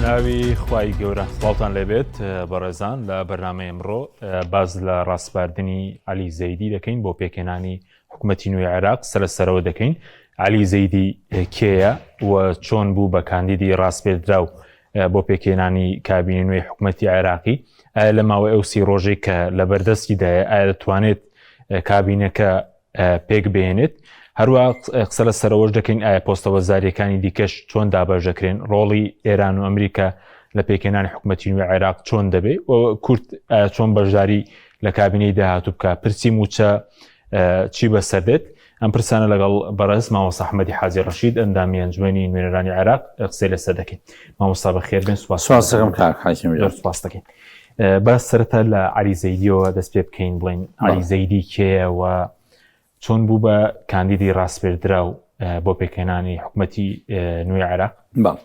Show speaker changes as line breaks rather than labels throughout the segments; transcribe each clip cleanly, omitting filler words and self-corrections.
ناوی خوای گەورە سڵاوتان لێبێت بەڕێزان لە بەرنامەی ئەمڕۆ باز لە ڕاسپاردنی علی زەیدی دەکەین بۆ پێکهێنانی حکوومەتی نوێی عێراق سەر سەرەوە دەکەین علی زەیدی کێیە و چۆن بوو بە کاندیدی ڕاسپێردراو بۆ پێکهێنانی کابینی نوێی حکوومەتی عێراقی ئایا لە ماوەی ئەو سی ڕۆژێک کە لە بەردەستیدایە ئایا دەتوانێت کابینەکە پێک بێنێت هەروە قسە لە سەرەوەش دەکەین ئایا پۆستە وەزاریەکانی دیکەش چۆن دابەش دەکرێن ڕۆڵی ئێران و ئەمریکا لە پێکهێنانی حکوومەتی نوێ عێراق چۆن دەبێ و کورد چۆن بەشداری لە کابینەی داهاتوو بکە پرسی موچە چی بەسەر دێت ئەم پرسانە لەگەڵ بەڕێز مامۆستا ئەحمەدی حاجی ڕەشید ئەندامی ئەنجومەنی نوێنەرانی عێراق قسەی لەسەر دەکەین مامۆستا بەخێر بێن سوپاس
سوپاس دەکەم کاک حاکم
زۆر سوپاس دەکەین با سەرەتا لە عەلی زەیدیەوە دەست پێ بکەین بڵین عەلی زەیدی کێیە و چۆن بوو بە کاندیدی ڕاسپێردراو بۆ پێکهێنانی حکوومەتی نوێی عێراق
بەڵێ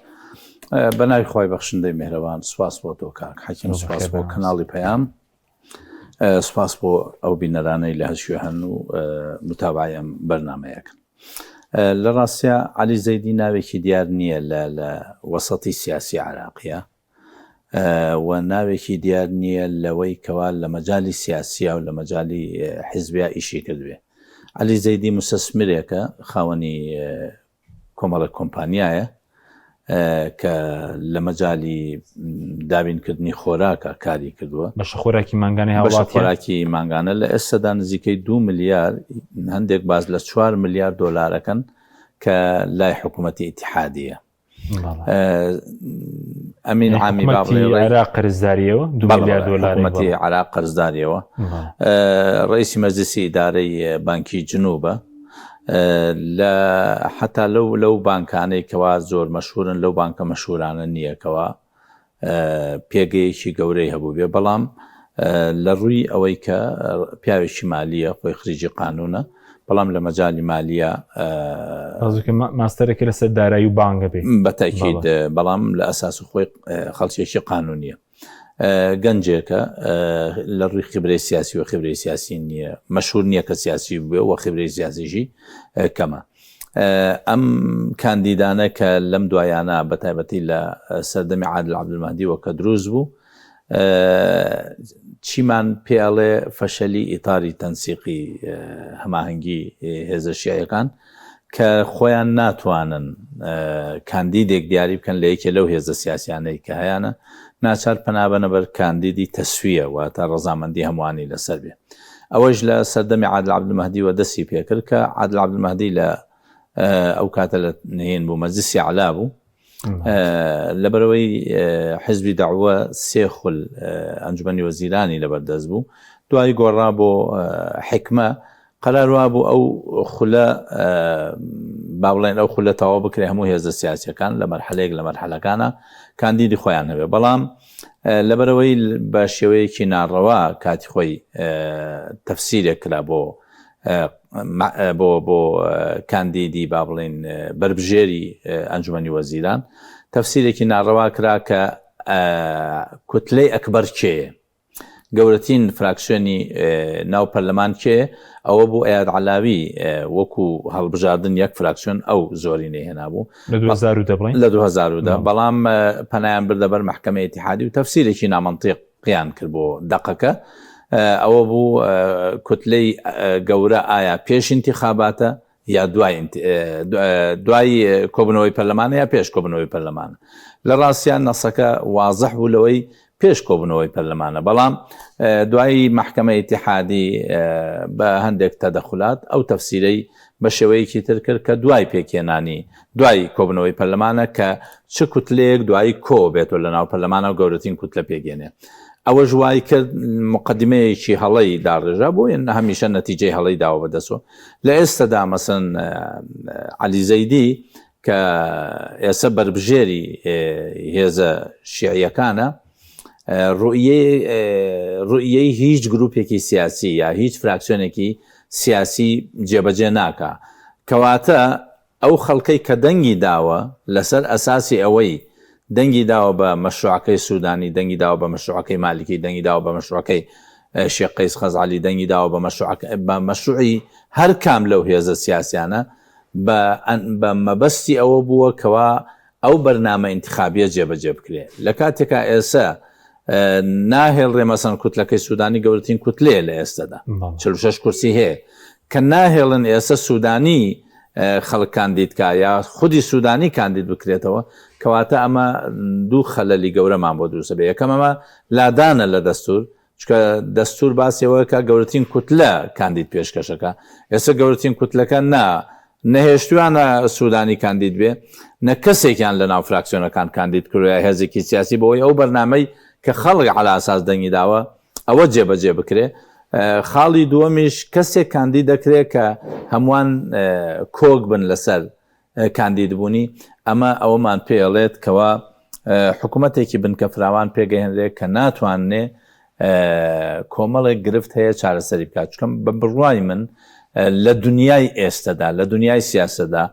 بە ناوی خوای بەخشندەی مێهرەبان سوپاس بۆ تۆ کاک حەکیم سوپاس بۆ کەناڵی پەیام سوپاس بۆ ئەو بینەرانەی لە هەرکوێ هەن و متابعەی ئەم بەرنامەیەکەن. لە ڕاستیا عەلی زەیدی ناوێکی دیار نییە لە لە وەسەتی سیاسی عێراقیە و ناوێکی دیار نییە لەوەی کەوا لە مەجالی سیاسیا و لە مەجالی حیزبیا ئیشی کردبێ. عەلی زەیدی موسەسمرێکە خاوەنی کۆمەڵێک کۆمپانیایە کە لە مەجالی دابینکردنی خۆراکە کاری کردووە.
بەشە خۆراکی مانگانەی هاوڵاتیان.
بەشە خۆراکی مانگانە لە ئێستەدا نزیکەی دوو ملیار، هەندێک باس لە چوار ملیار دۆلارەکەن کە لای حکوومەتی ئیتیحادییە.
ئەمین عامی با بڵێ عێراق قەرزداریەوە دو ملیار دۆلار
حکوومەتی عێراق قەرزداریەوە. ڕئیسی مەجلیسی ئیدارەی بانکی جنوبە. لە حتا لەو لەو بانکانەی کەوا زۆر مەشهورن لەو بانکە مەشهورانە نییە کەوا پێگەیەکی گەورەی هەبوو بێ بەڵام لە ڕووی ئەوەی کە پیاوێکی مالیە خۆی خریجی قانونە بەڵام لە مەجای مالیە
ماستەرێکی لەسەر دارایی و بانگە بێ
بەتەکیید بەڵام لە ئەساس خۆی خەڵکێکی قانونیە گەنجێکە لە ڕووی خبرەی سیاسی و خبرەی سیاسی نییە مەشهور نییە کە سیاسی بووێ و خبرەی سیاسیشی کەمە ئەم کاندیدانە کە لەم دوایانە بە تایبەتی لە سەردەمی عادل عەبدولمەهدی وە کە دروست بوو چیمان پێڵێ فەشەلی ئیتاری تەنسیقی هەماهەنگی هێزە شیعەکان کە خۆیان ناتوانن کاندیدێک دیاری بکەن لە یەکێ لەو هێزە سیاسیانەی کە هەیانە، ناچار پەنا بەنە بەر کاندیدی تەسویە، واتە ڕەزامەندی هەمووانی لەسەر بێ. ئەوەیش لە سەردەمی عادل عەبدولمەهدیوە دەستی پێکرد کە عادل عەبدولمەهدی لە ئەو کاتە لە هین بوو، مەجلسی ئەعلا بوو. لەبەرئەوەی حزبی دەعوە سێ خول ئەنجومەنی وەزیرانی لەبەردەست بوو، دوایی گۆڕا بۆ حیکمە، قەرار وابوو ئەو خولە با بڵێن ئەو خولە تەواو بکرێ هەموو هێزە سیاسیەکان لە مەرحەلەیەک لە مەرحەلەکانە کاندیدی خۆیان هەبێ بەڵام لەبەرەوەی بە شێوەیەکی ناڕەوا کاتی خۆی تەفسیرێک کرا بۆ بۆ بۆ کاندیدی با بڵین بەربژێری ئەنجومەنی وەزیران تەفسیرێکی ناڕەوا کرا کە کوتلەی ئەکبەر کێیە گەورەترین فراکسیۆنی ناو پەرلەمان کێیە؟ ئەوە بوو ئەیاد عەلاوی وەکو هەڵبژاردن یەک فراکسیۆن ئەو زۆرینەی هێنابوو.
لە 2010 بڵێین؟
لە 2010 بەڵام پەنایان بردە بەر مەحکەمەی ئیتیحادی و تەفسیرێکی نامەنتیقیان کرد بۆ دەقەکە. ئەوە بوو کوتلەی گەورە ئایا پێش ئینتیخاباتە یا دوای دوای کۆبنەوەی پەرلەمانە یا پێش کۆبنەوەی پەرلەمانە لە ڕاستیان نەسەکە وازح بوو لەوەی پێش کۆبنەوەی پەرلەمانە بەڵام دوای مەحکەمە ئیتیحادی بە هەندێک تەدەخولات ئەو تەفسیرەی بە شێوەیەکی تر کرد کە دوای پێکهێنانی دوای کۆبنەوەی پەرلەمانە کە چ کوتلەیەک دوایی کۆ بێتەوە لە ناو پەرلەمانە و گەورەترین کوتلە پێکێنێ ئەوەش وای کرد مقدمەیەکی هەڵەی داڕێژا بۆ هەمیشە نەتیجەی هەڵەی داوە بەدەسەوە لە ئێستەدا مەسەن عەلی زەیدی کە ئێسە بەربژێری هێزە شیعیەکانە ڕوئیەی هیچ گروپێکی سیاسی یا هیچ فراکسیۆنێکی سیاسی جێبەجێ ناکا کەواتە ئەو خەڵکەی کە دەنگی داوە لەسەر ئەساسی ئەوەی دەنگی داوە بە مەشروعەکەی سودانی، دەنگی داوە بە مەشروعەکەی مالکی، دەنگی داوە بە مەشروعەکەی شێخ قەیس خەزعەلی، دەنگی داوە بە مەشروعەکە بە مەشروعی هەر کام لەو هێزە سیاسیانە بە بە مەبەستی ئەوە بووە کەوا ئەو بەرنامە ئینتخابیە جێبەجێ بکرێ لە کاتێکا ئێسە ناهێڵرێ مەسەن کوتلەکەی سوودانی گەورەترین کوتلەیە لە ئێستەدا 46 کورسی هەیە کە ناهێڵن ئێستا سوودانی خەڵک کاندید کا یا خودی سوودانی کاندید بکرێتەوە کەواتە ئەمە دوو خەلەلی گەورەمان بۆ دروستە بێ یەکەم ئەمە لادانە لە دەستور چونکە دەستور باسی ئەوە کە گەورەترین کوتلە کاندید پێشکەشەکە ئێستا گەورەترین کوتلەکە نا نەهێشتویانە سوودانی کاندید بێ نە کەسێکیان لە ناو فراکسیۆنەکان کاندید کردوە یا هێزێکی سیاسی بەوەی ئەو بەرنامەی کە خەڵک عەلا ئەساس دەنگی داوە ئەوە جێبەجێ بکرێ خاڵی دووەمیش کەسێک کاندید دەکرێت کە هەمووان کۆک بن لەسەر کاندیدبوونی، ئەمە ئەوەمان پێ ئەڵێت کەوا حکومەتێکی بنکە فراوان پێگەهێنرێت کە ناتوانێ کۆمەڵێک گرفت هەیە چارەسەری بکات چکەم بە بڕوای من لە دنیای ئێستەدا لە دنیای سیاسەدا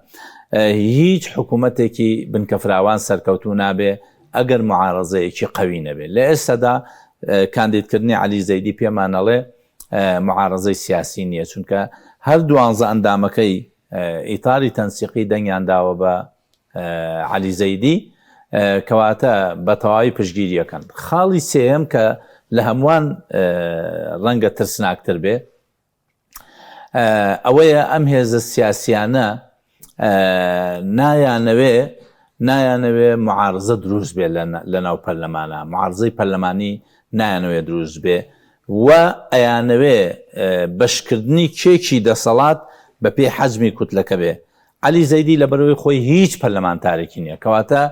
هیچ حکوومەتێکی بنکە فراوان سەرکەوتوو نابێ ئەگەر معارەزەیەکی قەوی نەبێت لە ئێستەدا کاندیدکردنی عەلی زەیدی پێمانەڵێ معارەزەی سیاسی نییە چونکە هەر دوانزە ئەندامەکەی ئیتاری تەنسیقی دەنگیان داوە بە عەلی زەیدی کەواتە بە تەواوی پشتگیریەکەن. خاڵی سێیەم کە لە هەمووان ڕەنگە ترسناکتر بێ ئەوەیە ئەم هێزە سیاسیانە نایانەوێ نایانەوێ معارزە دروست بێ لە ناو پەرلەمانە معارزەی پەرلەمانی نایانەوێ دروست بێ و ئەیانەوێ بەشکردنی کێکی دەسەڵات بە پێی حەجمی کوتلەکە بێ. عەلی زەیدی لەبەرئەوەی خۆی هیچ پەرلەمانتارێکی نیە کەواتە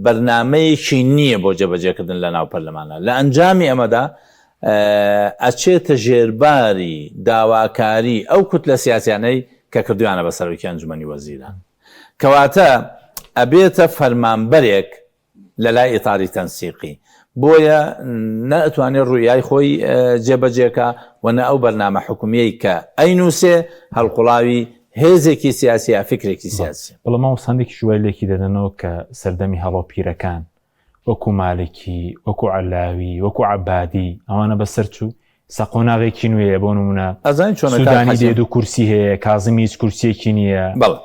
بەرنامەیەکی نیە بۆ جێبەجێکردن لە ناو پەرلەمانا. لە ئەنجامی ئەمەدا ئەچێتە ژێرباری داواکاری ئەو کوتلە سیاسیانەی کە کردویانە بە سەرۆکی ئەنجومەنی وەزیران. کەواتە ئەبێتە فەرمانبەرێک لە لای ئیتاری تەنسیقی، بۆیە نە ئەتوانێ ڕوئیای خۆی جێبەجێکا و نە ئەو بەرنامە حکومیەی کە ئەینوسێ هەڵقوڵاوی هێزێکی سیاسی یا فیکرێکی سیاسیە.
بەڵام مامۆستا هەندێکیش وای لێکی دەدەنەوە کە سەردەمی هەڵۆ پیرەکان وەکو مالکی، وەکو عەلاوی، وەکو عەبادی ئەوانە بەسەر چوو، سە قۆناغێکی نوێیە بۆ نمونە
ئەزانی چۆنە کاک
سودانی
حەسەن؟
دێ دوو کورسی هەیە کازمی هیچ کورسیەکی نییە
بەڵێ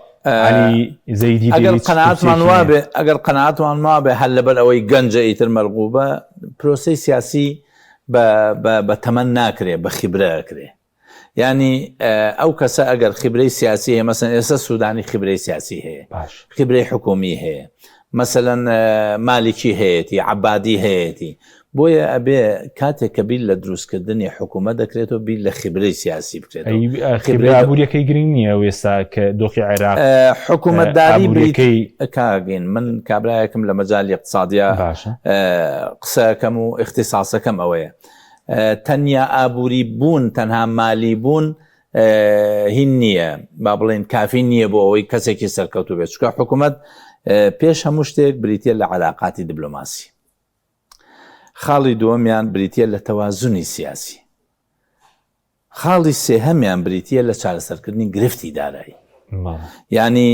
عەلی زەیدی دێ
ئەگەر
هیچ
قەناعەتمان
کورسیەکی نییە.
وابێ ئەگەر قەناعەتمان وابێ هەر لەبەر ئەوەی گەنجە ئیتر مەرغوبە پرۆسەی سیاسی بە بە بە تەمەن ناکرێ بە خیبرە ئەکرێ یانی ئەو کەسە ئەگەر خیبرەی سیاسی هەیە مەسەن ئێستا سودانی خیبرەی سیاسی هەیە
باش
خیبرەی حکومی هەیە مەسەلەن مالیکی هەیەتی عەبادی هەیەتی بۆیە ئەبێ کاتێک کە بیر لە دروستکردنی حکوومەت دەکرێتەوە بیر لە خیبرەی سیاسی بکرێتەوە
ئەی خیبرە
خیبرەی
ئابووریەکەی گرنگ نییە و ئێستا کە دۆخی عێراق
حکوومەتداری بریت
ئابووریەکەی
کاگین من کابرایەکم لە مەجالی اقتصادیە
باشە
قسەکەم و اختصاصەکەم ئەوەیە تەنیا ئابووری بوون تەنها مالی بوون هین نییە با بڵێن کافی نییە بۆ ئەوەی کەسێکی سەرکەوتو بێت چکە حکوومەت پێش هەموو شتێک بریتە لە علااقاتی دیبلۆماسی خاڵی دووەمیان بریتە لە تەوازنی سیاسی خاڵی سێهەمیان بریتییە لە چارەسەرکردنی گرفتی دارایی. یانی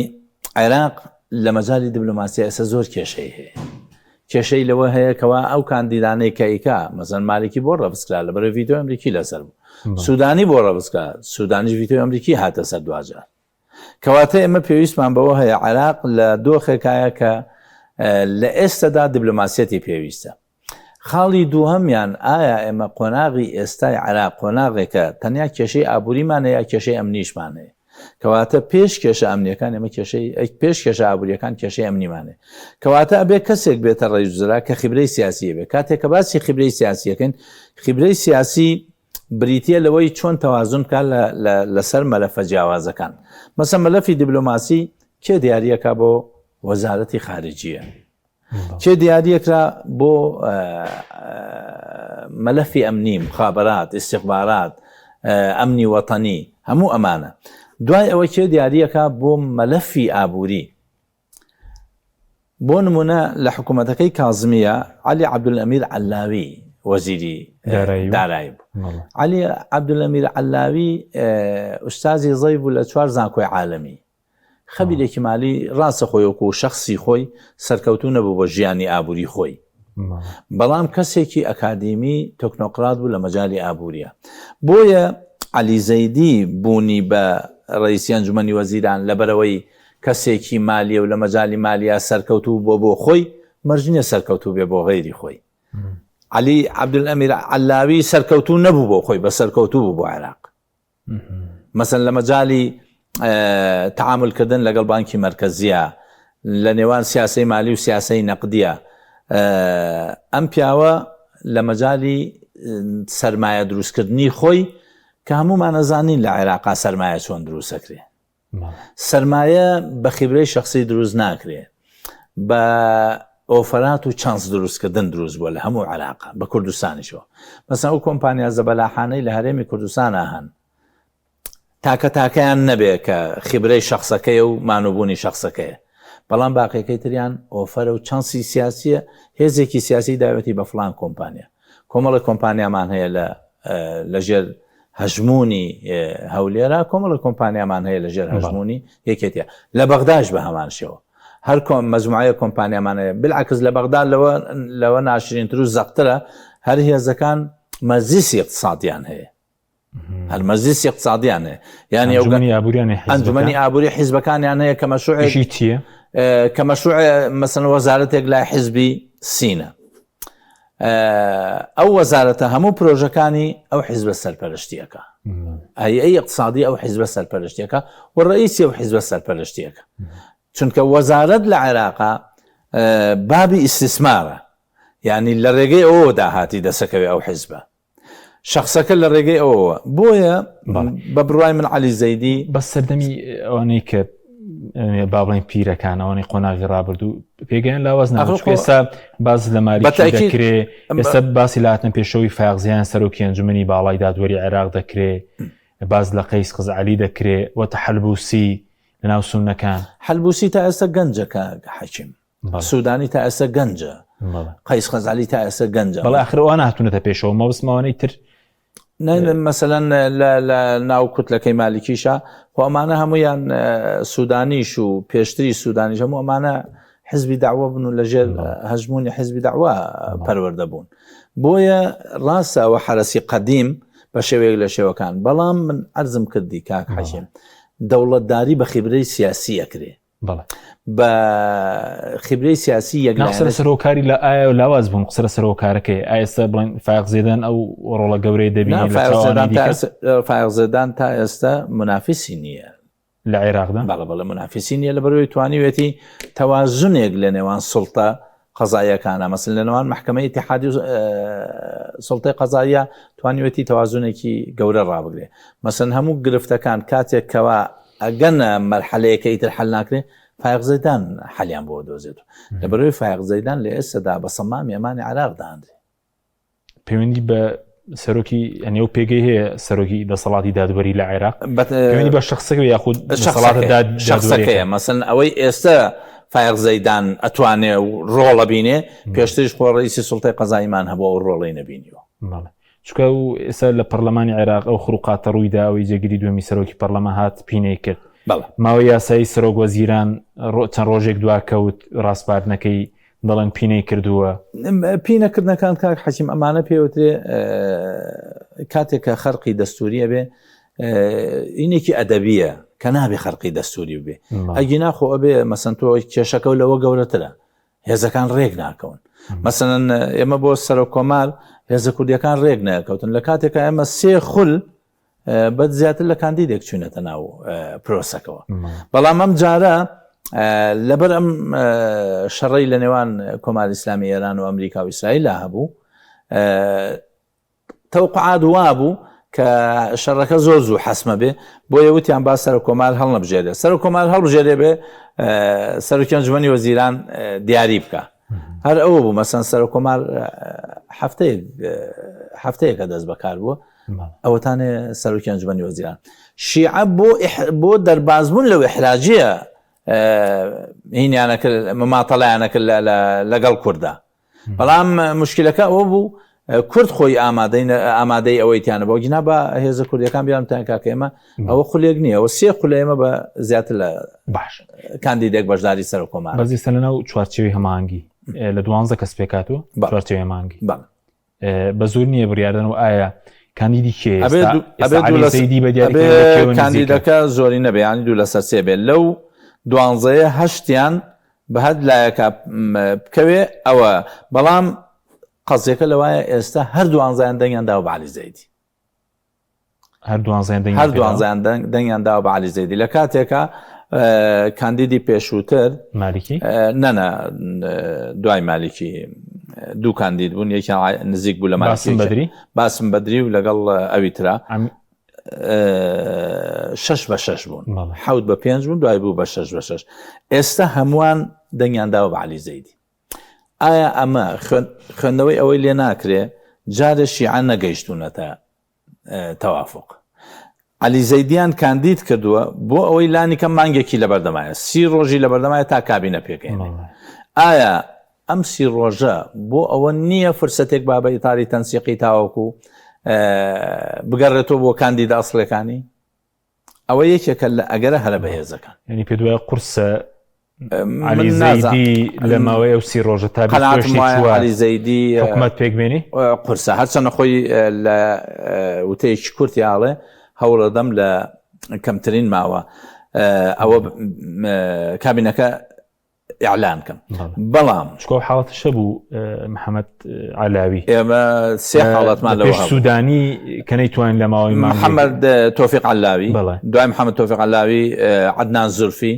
عێراق لە مەجالی دیبلۆماسیا ئێستا زۆر کێشەی هەیە. کێشەی لەوە هەیە کەوا ئەو کاندیدانەی کە ئیکا مەزەن مالکی بۆ ڕەفزکرا لەبەر ڤیتۆی ئەمریکی لەسەر بوو. سودانی بۆ ڕەفزکرا سودانیش ڤیتۆی ئەمریکی هاتە سەر دواجار. کەواتە ئێمە پێویستمان بەوە هەیە عێراق لە دۆخێکایە کە لە ئێستەدا دیبلۆماسیەتی پێویستە. خاڵی دووهەمیان، ئایا ئێمە قۆناغی ئێستای عێراق قۆناغێکە تەنیا کێشەی ئابووریمان هەیە یا کێشەی ئەمنیشمان هەیە؟ کەواتە پێش کێشە ئەمنیەکان ئێمە کێشەی پێش کێشە ئابووریەکان کێشەی ئەمنیمان هەیە. کەواتە ئەبێ کەسێک بێتە ڕئیس وزرا کە خیبرەی سیاسی هەبێ. کاتێک کە باسی خیبرەی سیاسی ئەکەین، خیبرەی سیاسی بریتییە لەوەی چۆن تەوازن بکات لەسەر مەلەفە جیاوازەکان. مەسەن مەلەفی دیبلۆماسی کێ دیارییەکا بۆ وەزارەتی خارجیە؟ کێ دیاریەکرا بۆ مەلەفی ئەمنی، مخابرات، ئیستیخبارات، ئەمنی وەتەنی، هەموو ئەمانە. دوای ئەوە کێ دیاریەکا بۆ مەلەفی ئابووری؟ بۆ نمونە لە حکوومەتەکەی کازمیە عەلی عەبدولئەمیر عەلاوی وەزیری دارایی بوو. عەلی عەبدولئەمیر عەلاوی ئوستازی زەی بوو لە چوار زانکۆی عالەمی. خەبیرێکی مالی ڕاستە خۆی وەکو شەخسی خۆی سەرکەوتوو نەبوو بۆ ژیانی ئابووری خۆی بەڵام کەسێکی ئەکادیمی تۆکنۆقرات بوو لە مەجالی ئابووریە بۆیە عەلی زەیدی بوونی بە ڕئیسی ئەنجومەنی وەزیران لەبەرەوەی کەسێکی مالیە و لە مەجالی مالیا سەرکەوتوو بۆ بۆ خۆی مەرج نییە سەرکەوتوو بێ بۆ غەیری خۆی. عەلی عەبدولئەمیر عەلاوی سەرکەوتوو نەبوو بۆ خۆی بە سەرکەوتوو بوو بۆ عێراق. مەسەن لە مەجالی تەعامول کردن لەگەڵ بانکی مەرکەزیە لە نێوان سیاسەی مالی و سیاسەی نەقدیە ئەم پیاوە لە مەجالی سەرمایە دروستکردنی خۆی کە هەمومان ئەزانین لە عێراقا سەرمایە چۆن دروستەکرێ سەرمایە بە خیبرەی شخصی دروست ناکرێ بە ئۆفەرات و چانس دروستکردن دروست بووە لە هەموو عێراقا بە کوردستانیشەوە مەسەن ئەو کۆمپانیا زەبەلاحانەی لە هەرێمی کوردستانا هەن تاکە تاکەیان نەبێ کە خیبرەی شخصەکەیە و مانوبوونی شخصەکەیە بەڵام باقیەکەی تریان ئۆفەرە و چانسی سیاسیە هێزێکی سیاسی داوێتی بە فلان کۆمپانیا کۆمەڵی کۆمپانیامان هەیە لە لەژێر هەژموونی هەولێرا کۆمەڵی کۆمپانیامان هەیە لەژێر هەژموونی یەکێتیە لە بەغداش بە هەمان شێوە هەر کۆم مەجموعەیە کۆمپانیامان هەیە بالعکس لە بەغدا لەوە لەوە ناشرینتر و زەقترە هەر هێزەکان مەجلیسی اقتصادیان هەیە هەر مەجلیسی اقتصادیان هەیە
یعنی ئەو ئەنجومەنی ئابووریان هەیە
ئەنجومەنی ئابووری حیزبەکانیان هەیە کە مەشروعێکی
چییە
کە مەشروع مەسەن وەزارەتێک لای حیزبی سینە ئەو وەزارەتە هەموو پرۆژەکانی ئەو حیزبە سەرپەرشتیەکە ئەی اقتصادی ئەو حیزبە سەرپەرشتیەکە و ڕئیسی ئەو حیزبە سەرپەرشتیەکە چونکە وەزارەت لە عێراقا بابی ئیسیسمارە یعنی لە ڕێگەی ئەوەوە داهاتی دەسەکەوێ ئەو حیزبە شخصەکە لە ڕێگەی ئەوەوە بۆیە بە بڕای من علی زەیدی
بە سەردەمی ئەوانەی کە با بڵێن پیرەکان ئەوانەی قۆناغی ڕابردوو پێگەیان لاواز نەبوو ئێستا باز لە ماری دەکرێ ئێستا باسی لاتن پێشەوەی فاغزیان سەرۆکی ئەنجومنی باڵای دادوەری عێراق دەکرێ باز لە قەیس قزعلی دەکرێ وەتە حەلبوسی لەناو سونەکان
حەلبوسی تا ئێستا گەنجەکە حەکیم سودانی تا ئێستا گەنجە قەیس خەزعلی تا ئێستا گەنجە
بەڵێ ئاخر ئەوانە هاتوونەتە پێشەوە مەبەستم ئەوانەی تر
مەسەلەن لە ناو کوتلەکەی مالکیشە خۆ ئەمانە هەمویان سودانیش و پێشتری سودانیش هەموو ئەمانە حزبی داوە بن و لەژێر هەژمونی حزبی داوا پەروەردە بوون بۆیە ڕاستە ئەوە حرەسی قەدیم بە شێوەیەک لە شێوەکان بەڵام من عەرزم کردی کاک حەشێم دەوڵەتداری بە خیبرەی سیاسی ئەکرێ بە خبرەی سیاسی
یەک قسە لەسەر هۆکاری لە ئایا لاواز بوون قسە لەسەر هۆکارەکەی ئێستا بڵێن فایق زێدان ئەو ڕۆڵە گەورەی دەبینی
فایق زێدان تا ئێستا منافسی نییە
لە عێراقدا
بەڵێ بەڵێ منافسی نییە لە بەرەوەی توانیوێتی تەوازنێک لە نێوان سوڵتە قەزاییەکانە مەسن لە نێوان محکمەی ئیتیحادی و سوڵتەی قەزاییە توانیوێتی تەوازنێکی گەورە ڕابگرێ مەسن هەموو گرفتەکان کاتێک کەوا ئەگەنە مەرحەلەیەکە ئیتر حەل ناکرێ فایق زەیدان حەلیان بۆ دۆزێت لە بەرەوەی فایق زەیدان لە ئێستادا بە سەمامی ئەمانی عێراق دانرێ
پەیوەندی بە سەرۆکی ئەنێ و پێگەی هەیە سەرۆکی دەسەڵاتی دادوەری لە عێراق پەیوەندی بە شخصەکە یاخود
شخصەکەیە مەسن ئەوەی ئێستا فایق زەیدان ئەتوانێ و ڕۆڵە بینێ پێشتریش خۆ ڕئیسی سوڵتەی قەزاییمان هەبوو ئەو ڕۆڵەی نەبینیوە.
چونکە و ئێستا لە پەرلەمانی عێراق ئەو خروقاتە ڕوویدا ئەوەی جێگری دووەمی سەرۆکی پەرلەمان هات پینەی کرد ماوەی یاسایی سەرۆک وەزیران چەند ڕۆژێک دواکەوت ڕاسپاردنەکەی دەڵێن پینەی کردووە.
پینەکردنەکان کاک حەکیم ئەمانە پێوترێ کاتێک کە خەرقی دەستوریە بێ ئینێکی ئەدەبیە کە نابێ خەرقی دەستوری بێ ئەگینا خۆ ئەبێ مەسەن تۆ کێشەکە و لەوە گەورەترە هێزەکان ڕێک ناکەون مەسەن ئێمە بۆ سەرۆک کۆمار هێزە کوردیەکان ڕێک ناکەوتن لە کاتێکا ئێمە سێ خول بە زیاتر لە کاندیدێک چوونەتە ناو پرۆسەکەوە بەڵام ئەم جارە لەبەر ئەم شەڕەی لە نێوان کۆماری ئیسلامی ئێران و ئەمریکا و ئیسرائیلدا هەبوو تەوقعات وابوو کە شەڕەکە زۆر زوو حەسمە بێ بۆیە وتیان با سەرۆک کۆمار هەڵنەبژێرێ سەرۆک کۆمار هەڵبژێرێ بێ سەرۆکی ئەنجومەنی وەزیران دیاری بکە هەر ئەوە بوو مەسەن سەرۆک کۆمار هەفتەیەک هەفتەیەکە دەست بەکار بووە ئەوەتانێ سەرۆکی ئەنجومەنی وەزیران شیعە بۆ بۆ دەربازبوون لەو ئیحراجیە هینیانە کرد مماتەڵیانە کرد لەگەڵ کووردا بەڵام مشکلەکە ئەوە بوو کورد خۆی ئامادەی ئامادەی ئەوەی تیانە بۆ گینا بە هێزە کوردەکان بیان تان کاکە ئێمە ئەوە خولێک نییە ئەوە سێ خولە ئێمە بە زیاتر لە
باش
کاندیدێک بەشداری سەر کۆمار
بەزیستە لەناو چوارچێوی هەمانگی لە دوانزە کەس پێکاتوە چوارچێوی هەمانگی بە زۆر نییە بڕیاردان و ئایا کاندیدی کێ
کاندیدەکە زۆری نەبێ ینی دوو لەسەر سێ بێت لەو دوانزەیە هەشتیان بە هەر لایەکا بکەوێ ئەوە بەڵام قەزیەکە لەوایە ئێستا هەر دوانزەیان دەنگیان داوە بە عەلی زەیدی.
هەر دوانزەیان دەنگیان
هەر دوانزەیان دەنگیان داوە بە عەلی زەیدی لە کاتێکا کاندیدی پێشووتر
مالیکی
نەنا دوای مالیکی دوو کاندید بوون یەکیان نزیک بوو لە
باسم بەدری
باسم بەدری و لەگەڵ ئەوی ترا شەش بە شەش بوون حەوت بە پێنج بوون دوای بوو بە شەش بە شەش ئێستا هەمووان دەنگیان داوە بە عەلی زەیدی ئایا ئەمە خوێندنەوەی ئەوەی لێ ناکرێ جارێ شیعە نەگەیشتوونەتە تەوافق عەلی زەیدیان کاندید کردووە بۆ ئەوەی لانی کەم مانگێکی لەبەردەمایە سی ڕۆژی لەبەردەمایە تا کابینە پێکەێنێ ئایا ئەم سی ڕۆژە بۆ ئەوە نییە فرسەتێک با بە ئیتاری تەنسیقی تاوەکو بگەڕێتەوە بۆ کاندیدە ئەسڵەکانی ئەوە یەکێکە لە ئەگەرە هەرە بەهێزەکان.
یانی پێت وایە قورسە عەلی زەیدی لە ماوەی ئەو سی ڕۆژە تا
قەناعەتم وایە عەلی زەیدی
حکومەت پێک بێنی؟
قورسە هەرچەندە خۆی لە وتەیەکی کورتی ئاڵێ هەوڵەدەم لە کەمترین ماوە ئەوە کابینەکە ئیعلان کەم بەڵام
چکۆ حاڵەتە شەبوو محەممەد علاوی
ئێمە سێ حاڵەتمان
لە سوودانی کە نەیتوان لە ماوەی
محەممەد تۆفیق علاوی دوای محەممەد تۆفیق علاوی عدنان زورفی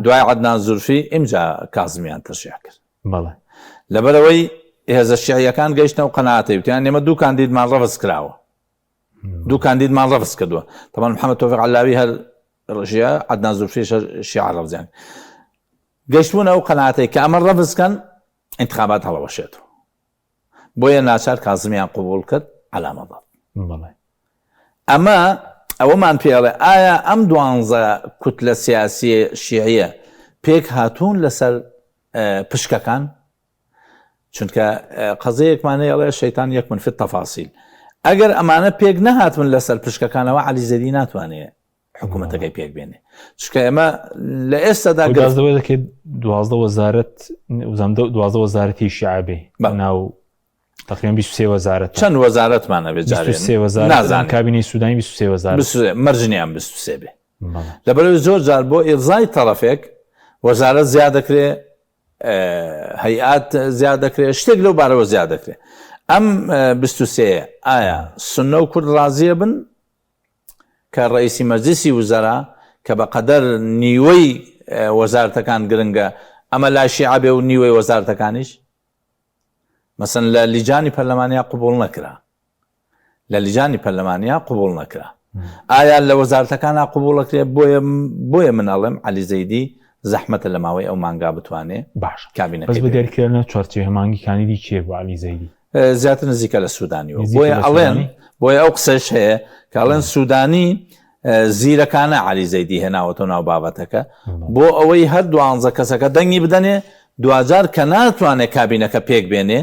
دوای عدنان زورفی ئمجا کازمیان تەشیع کرد
بەڵێ
لەبەرەوەی هێزە شیعیەکان گەیشتنەوە قەناعەتی وتیان ئێمە دوو کاندیدمان ڕەفز کراوە دوو کاندیدمان ڕەفز کردووە تەمان محەممەد تۆفیق علاوی هەر ڕژیا عەدنان زولفیش هەر شیعە ڕەفزیان گەشتبوون ئەو قەناعەتەی کە ئەمە ڕەفز کەن ئینتخابات هەڵەوەشێتەوە بۆیە ناچار کازمیان قبوڵ کرد عەلامە ضەب
بەڵێ
ئەمە ئەوەمان پێڵێ ئایا ئەم دوانزە کوتلە سیاسیە شیعیە پێک هاتوون لەسەر پشکەکان چونکە قەزەیەکمان هەیە ئەڵێ شەیتان یەکمن فی التفاصیل ئەگەر ئەمانە پێک نەهاتون لەسەر پشکەکانەوە عەلی زەدی ناتوانێ حکوومەتەکەی پێک بێنێ چونکە ئێمە لە ئێستادا
گەزەوە دەکرێت 12 وەزارەت 12 وەزارەتی شیعە بێ ناو تقریبا 23 وەزارەت
چەند وەزارەتمان ئەبێ
جارێ 23 وەزارەت نازانم کابینەی سوودانی 23 وەزارەت
مەرج نییە 23 بێ لەبەرئەوەی زۆر جار بۆ ئیرزای تەڕەفێک وەزارەت زیاد دەکرێ هەیئات زیاد دەکرێت شتێک لەو بارەوە زیاد دەکرێت ئەم 23 ئایا سنە و کورد ڕازیە بن کە ڕئیسی مەجلیسی وزەرا کە بە قەدەر نیوەی وەزارتەکان گرنگە ئەمە لای شیعە بێ و نیوەی وەزارتەکانیش مەسەن لە لیجانی پەرلەمانیا قوبول نەکرا لە لیجانی پەرلەمانیا قبوڵ نەکرا. ئایا لە وەزارەتەکانا قبوڵ ئەکرێ؟ بۆیە بۆیە من ئەڵێم عەلی زەیدی زەحمەتە لە ماوەی ئەو مانگا بتوانێ
باشە بەس
کابینەکەی
بە
پێک
دیاریکرا لە چوارچێوەی هەماهەنگی کاندیدی کێ بوو عەلی زەیدی؟
زیاتر نزیکە لە سودانیەوە
نزیکە
بۆیە
لە
ئەڵێن
سودانی؟
بۆیە ئەو قسەش هەیە کە ئەڵێن سودانی زیرەکانە عەلی زەیدی هێناوەتەوە ناو بابەتەکە بۆ ئەوەی هەر دوانزە کەسەکە دەنگی بدەنێ دواجار کە ناتوانێ کابینەکە پێک بێنێ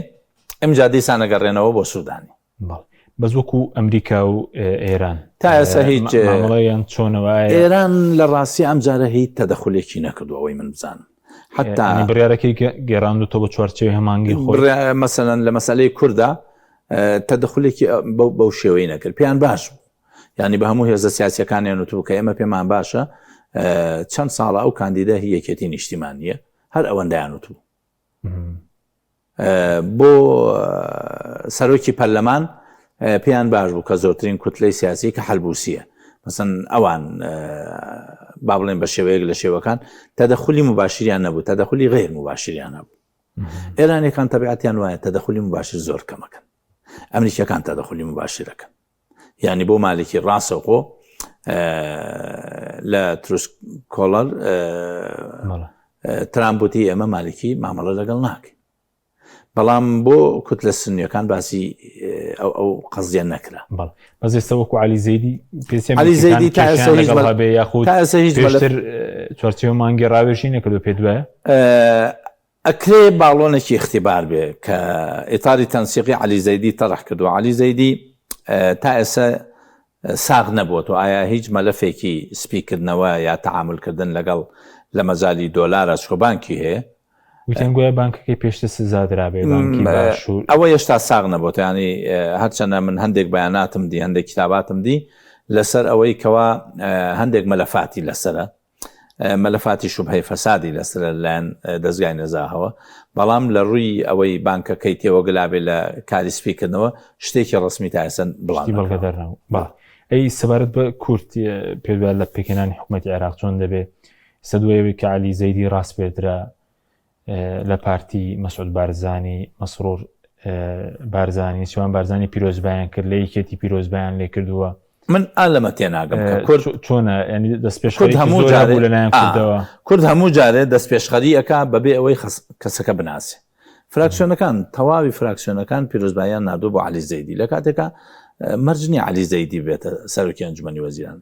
ئمجا دیسان ئەگەڕێنەوە بۆ سودانی.
بەڵێ بەس وەکو ئەمریکا و ئێران
تا ئێستا هیچ
مامەڵەیان چۆنەوە
ئێران لە ڕاستی ئەم جارە هیچ تەدەخولێکی نەکردو ئەوەی من بزانم
حتا بڕیارەکەی گەڕاندوتەوە بە چوارچێوەی هەمانگی
خۆی مەسەلەن لە مەسەلەی کووردا تەدەخولێکی بەو شێوەی نەکرد پێیان باش بوو ینی بە هەموو هێزە سیاسەکانیان وتبوو کە ئێمە پێمان باشە چەند ساڵە ئەو کاندیدە هی یەکێتی نیشتیمانیە هەر ئەوەندەیان وتبوو بۆ سەرۆکی پەرلەمان پێیان باش بوو کە زۆرترین کوتلەی سیاسی کە حەلبوسیە مەسەن ئەوان با بڵێن بە شێوەیەک لە شێوەکان تەدەخلی مباشریان نەبوو تەدەخلی غیر مباشریان نەبوو ئێرانەکان تەبعەتیان وایە تەدەخلی مباشر زۆر کەمەکەن ئەمریکیەکان تەدەخلی مباشرەکەن یانی بۆ مالکی ڕاستەوخۆ لە تروس کۆڵەر ترامپ وتی ئێمە مالکی مامەڵە لەگەڵ ناکەین بەڵام بۆ کوتلە سنیەکان باسی ئەو ئەو قەزیە نەکرا
بەس ئێستا وەکو علی زەیدی
علی زەیدی تا ئێستا هیچ
هەبێ یاخود تا ئێستا هیچ پێشتر چوارچێوە مانگی ڕاوێژی نەکردو پێ دوایە
ئەکرێ باڵۆنێکی ئیختیبار بێ کە ئیتاری تەنسیقی عەلی زەیدی تەرح کردووە، عەلی زەیدی تا ئێستا ساغ نەبووەتەوە ئایا هیچ مەلەفێکی سپیکردنەوە یا تەعامول کردن لەگەڵ لە مەجالی دۆلارە چونکە بانکی هەیە.
وتیان گوایە بانکەکەی پێشتر سزا درابێ بانکی باشوور.
ئەوە هێشتا ساغ نەبۆتە یانی هەرچەندە من هەندێک بەیاناتم دی هەندێک کیتاباتم دی لەسەر ئەوەی کەوا هەندێک مەلەفاتی لەسەرە. مەلەفاتی شوبهەی فەسادی لەسەرە لەلایەن دەزگای نەزاهەوە، بەڵام لە ڕووی ئەوەی بانکەکەی تێوەگلابێ لە کاری سپیکردنەوە شتێکی ڕەسمی تا ئێستا بڵاو
شتی بەڵگەدار نەبوو. بەڵێ. ئەی سەبارەت بە کورد پێت وایە لە پێکهێنانی حکوومەتی عێراق چۆن دەبێ؟ ئێستا دوای ئەوەی کە عەلی زەیدی ڕاسپێردرا لە پارتی مەسعود بارزانی، مەسرور بارزانی، نێچیروان بارزانی پیرۆزبایان کرد، لە یەکێتی پیرۆزبایان لێ کردووە.
من ئا لەمە تێناگەم کە کورد
چۆنە ینی دەستپێشخەری هەموو جارێ لەلایەن کوردەوە
کورد هەموو جارێ دەستپێشخەری ئەکا بەبێ ئەوەی کەسەکە بناسێ فراکسیۆنەکان تەواوی فراکسیۆنەکان پیرۆزباییان ناردووە بۆ عەلی زەیدی لە کاتێکا مەرج نییە عەلی زەیدی بێتە سەرۆکی ئەنجومەنی وەزیران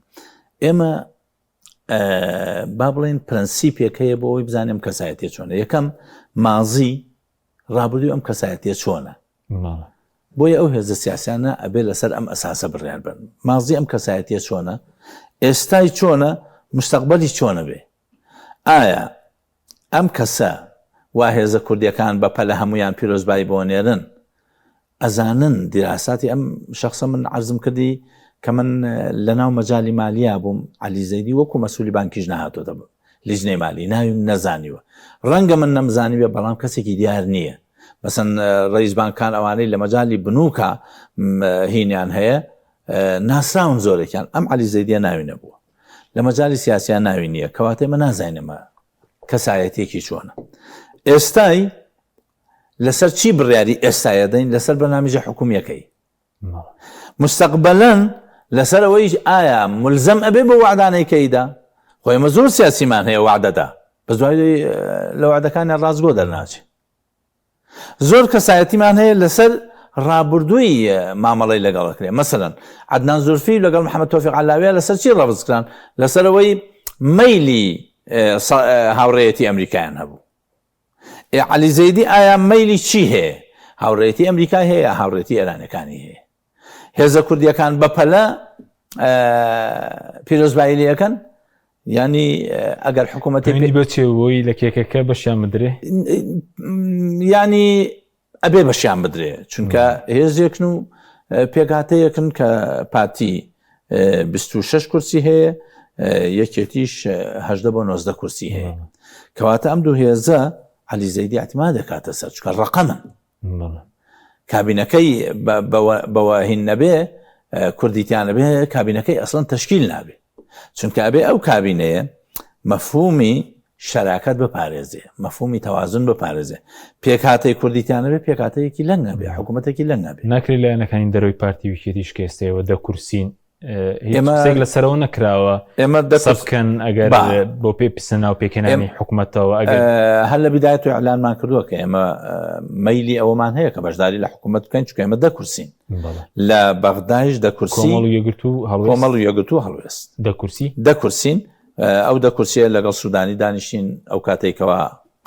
ئێمە با بڵێن پرەنسیپێک هەیە بۆ ئەوەی بزانێم کەسایەتیە چۆنە یەکەم مازی ڕابردووی ئەم کەسایەتیە چۆنە بۆیە ئەو هێزە سیاسیانە ئەبێ لەسەر ئەم ئەساسە بڕیار بن مازی ئەم کەسایەتیە چۆنە ئێستای چۆنە مستەقبەلی چۆنە بێ ئایا ئەم کەسە وا هێزە کوردیەکان بە پەلە هەموویان پیرۆزبایی بۆ نێرن ئەزانن دیراساتی ئەم شخصە من عەرزم کردی کە من لەناو مەجالی مالیا بووم عەلی زەیدی وەکو مەسولی بانکیش نەهاتۆتە لیژنەی مالی ناویم نەزانیوە ڕەنگە من نەمزانیوێ بەڵام کەسێکی دیار نییە مەسەن ڕئیس بانکان ئەوانەی لە مەجالی بنوکە هینیان هەیە ناسراون زۆرێکیان ئەم عەلی زەیدیە ناوی نەبووە لە مەجالی سیاسیان ناوی نییە کەواتە ئێمە نازانین ئەمە کەسایەتێکی چۆنە ئێستای لەسەر چی بڕیاری ئێستایە دەین لەسەر بەرنامەجە حکومیەکەی مستەقبەلەن لەسەر ئەوەی ئایا ملزەم ئەبێ بۆ وعدانەی کەیدا خۆ ئێمە زۆر سیاسیمان هەیە وعدەدا بەس دوای لە وعدەکانیان ڕاستگۆ دەرناچێ زۆر کەسایەتیمان هەیە لەسەر ڕابردووی مامەڵەی لەگەڵ ئەکرێ مەسەلەن عەدنان زورفی لەگەڵ محەممەد تۆفیق عەلاویە لەسەر چی ڕەفز کران لەسەر ئەوەی مەیلی هاوڕێیەتی ئەمریکایان هەبوو ئێ عەلی زەیدی ئایا مەیلی چی هەیە هاوڕێیەتی ئەمریکای هەیە یا هاوڕێتی ئێرانەکانی هەیە هێزە کوردیەکان بەپەلە پیرۆزبایی لەکەن ینی ئەگەر حکوومەتی
بچێ بۆی لە کێکەکە بەشیان بدرێ
ینی ئەبێ بەشیان بدرێ چونکە هێزێکن و پێکهاتەیەکن کە پارتی 26 کورسی هەیە یەکێتیش هەدە بۆ 90 کورسی هەیە کەواتە ئەم دوو هێزە علی زەیدی اعتما دەکاتە سەر چکە ڕقەمن کابینەکەی بەوە هین نەبێ کوردیتیان نەبێ کابینەکەی ئەسڵەن تەشکیل نابێ چونکە ئەبێ ئەو کابینەیە مەفهومی شەراکەت بپارێزێ مەفهومی تەوازن بپارێزێ پێکهاتەی کوردیتیان نەبێ پێکهاتەیەکی لەنگ نەبێ حکوومەتێکی لەنگ نەبێ
ناکرێت لایەنەکانی دەرەوەی پارتی ویکێتیش کێستەوە دە کورسین ئێمە لەسەرەوە نەکراوە
ئێمە
دەسبکەن ئەگەر بۆ پێ پسە ناو پێکەنانی حکوومەتەوە
ئەگەر هەر لە بدایەت و ئەلانمان کردووە کە ئێمە مەلی ئەوەمان هەیە کە بەشداری لە حکوومەت بکەین چکە ئێمە دەکورسین لە بەغدایش دەکورسی
یەگرتو
کۆمەڵ و یەگرتو هەڵوێست
دەکورسی
دەکورسین ئەو دەکورسیە لەگەڵ سوودانی دانیشتین ئەو کاتێکەوە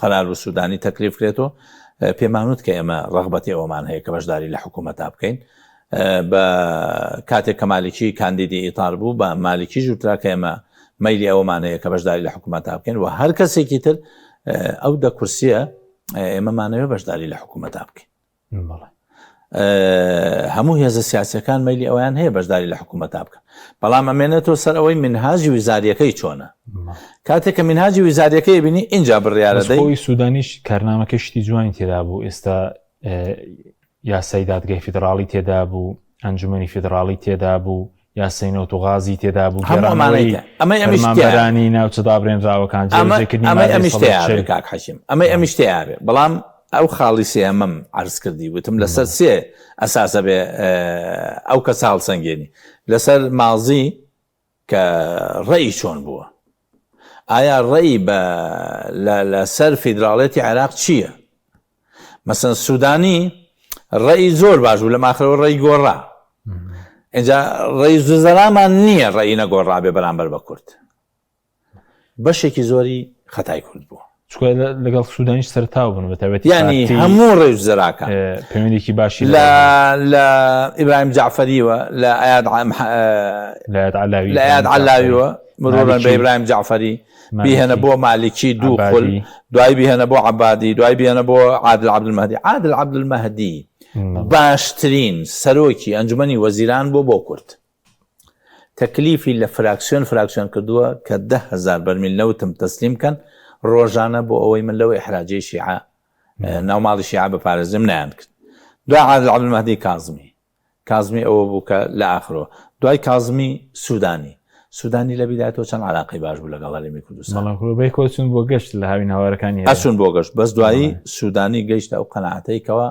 قەرار و سوودانی تەکلیف کرێتەوە پێمانوت کە ئێمە ڕغبەتی ئەومان هەیە کە بەشداری لە حکوومەتا بکەین بە کاتێک کە مالکی کاندیدی ئیتار بوو بە مالکی ژووترا کە ئێمە مەیلی ئەوەمان هەیە کە بەشداری لە حکوومەتا بکەین و هەر کەسێکی تر ئەو دە کورسیە ئێمەمانەوێ بەشداری لە حکوومەتا بکەین هەموو هێزە سیاسەکان مەلی ئەویان هەیە بەشداری لە حکوومەتا بکەن بەڵام ئەمێنێتەوە سەر ئەوەی منهاجی وزاریەکەی چۆنە کاتێک کە منهاجی وزاریەکەی بینی اینجا بڕیارە
دەی سوودانیش کارنامەکە شتی جوانی تێدا بوو ئێستا یاسای دادگای فیدراڵی تێدا بوو، ئەنجومەنی فیدراڵی تێدا بوو، یاسای نەوت و غازی تێدا بوو، گێڕانەوەی فەرمانبەرانی ناوچە دابرێنراوەکان، جێبەجێکردنی
مادەی 140. کاک حەکیم ئەمەی ئەمیش تێیا بێ، بەڵام ئەو خاڵی سێیەمەم عەرز کردی وتم لەسەر سێ ئەساس ئەبێ ئەو کەسە هەڵسەنگێنی، لەسەر مازی، کە ڕەئی چۆن بووە؟ ئایا ڕەئی بە لە لەسەر فیدراڵێتی عێراق چییە؟ مەسەن سوودانی ڕەئی زۆر باش بوو لە ماخرەوە ڕەئی گۆڕا. ئینجا ڕەئی زوزەرامان نییە ڕەئی نەگۆڕابێ بەرامبەر بە کورد. بەشێکی زۆری خەتای کورد بووە.
چونکە لەگەڵ سوودانیش سەرتاو بوون بە تایبەتی
یانی هەموو ڕێژ زەراکان
پەیوەندێکی باشی
لە لە ئیبراهیم جەعفەریوە لە ئەیاد لە ئەیاد عەلاویوە مرورن بە ئیبراهیم جەعفەری بیهێنە بۆ مالکی دوو خول دوای بیهێنە بۆ عەبادی دوای بیهێنە بۆ عادل عەبدولمەهدی عادل عەبدولمەهدی باشترین سەرۆکی ئەنجومەنی وەزیران بۆ بۆ کورد. تەکلیفی لە فراکسیۆن فراکسیۆن کردووە کە 10هزار بەرمیل نەوتم تەسلیم کەن ڕۆژانە بۆ ئەوەی من لەو ئیحراجەی شیعە ناو ماڵی شیعە بپارێزم نەیان کرد. دوای عادل عەبدولمەهدی کازمی کازمی ئەوە بوو کە لە ئاخرەوە دوای کازمی سودانی سودانی لە بیدایەتەوە چەند علاقەی باش بوو لەگەڵ هەرێمی کوردستان.
بەڵام خۆ بەیکەوە چوون بۆ گەشت لە هاوین هاوارەکانی هەرێم.
ئەچوون بۆ گەشت بەس دوایی سودانی گەیشتە ئەو قەناعەتەی کەوا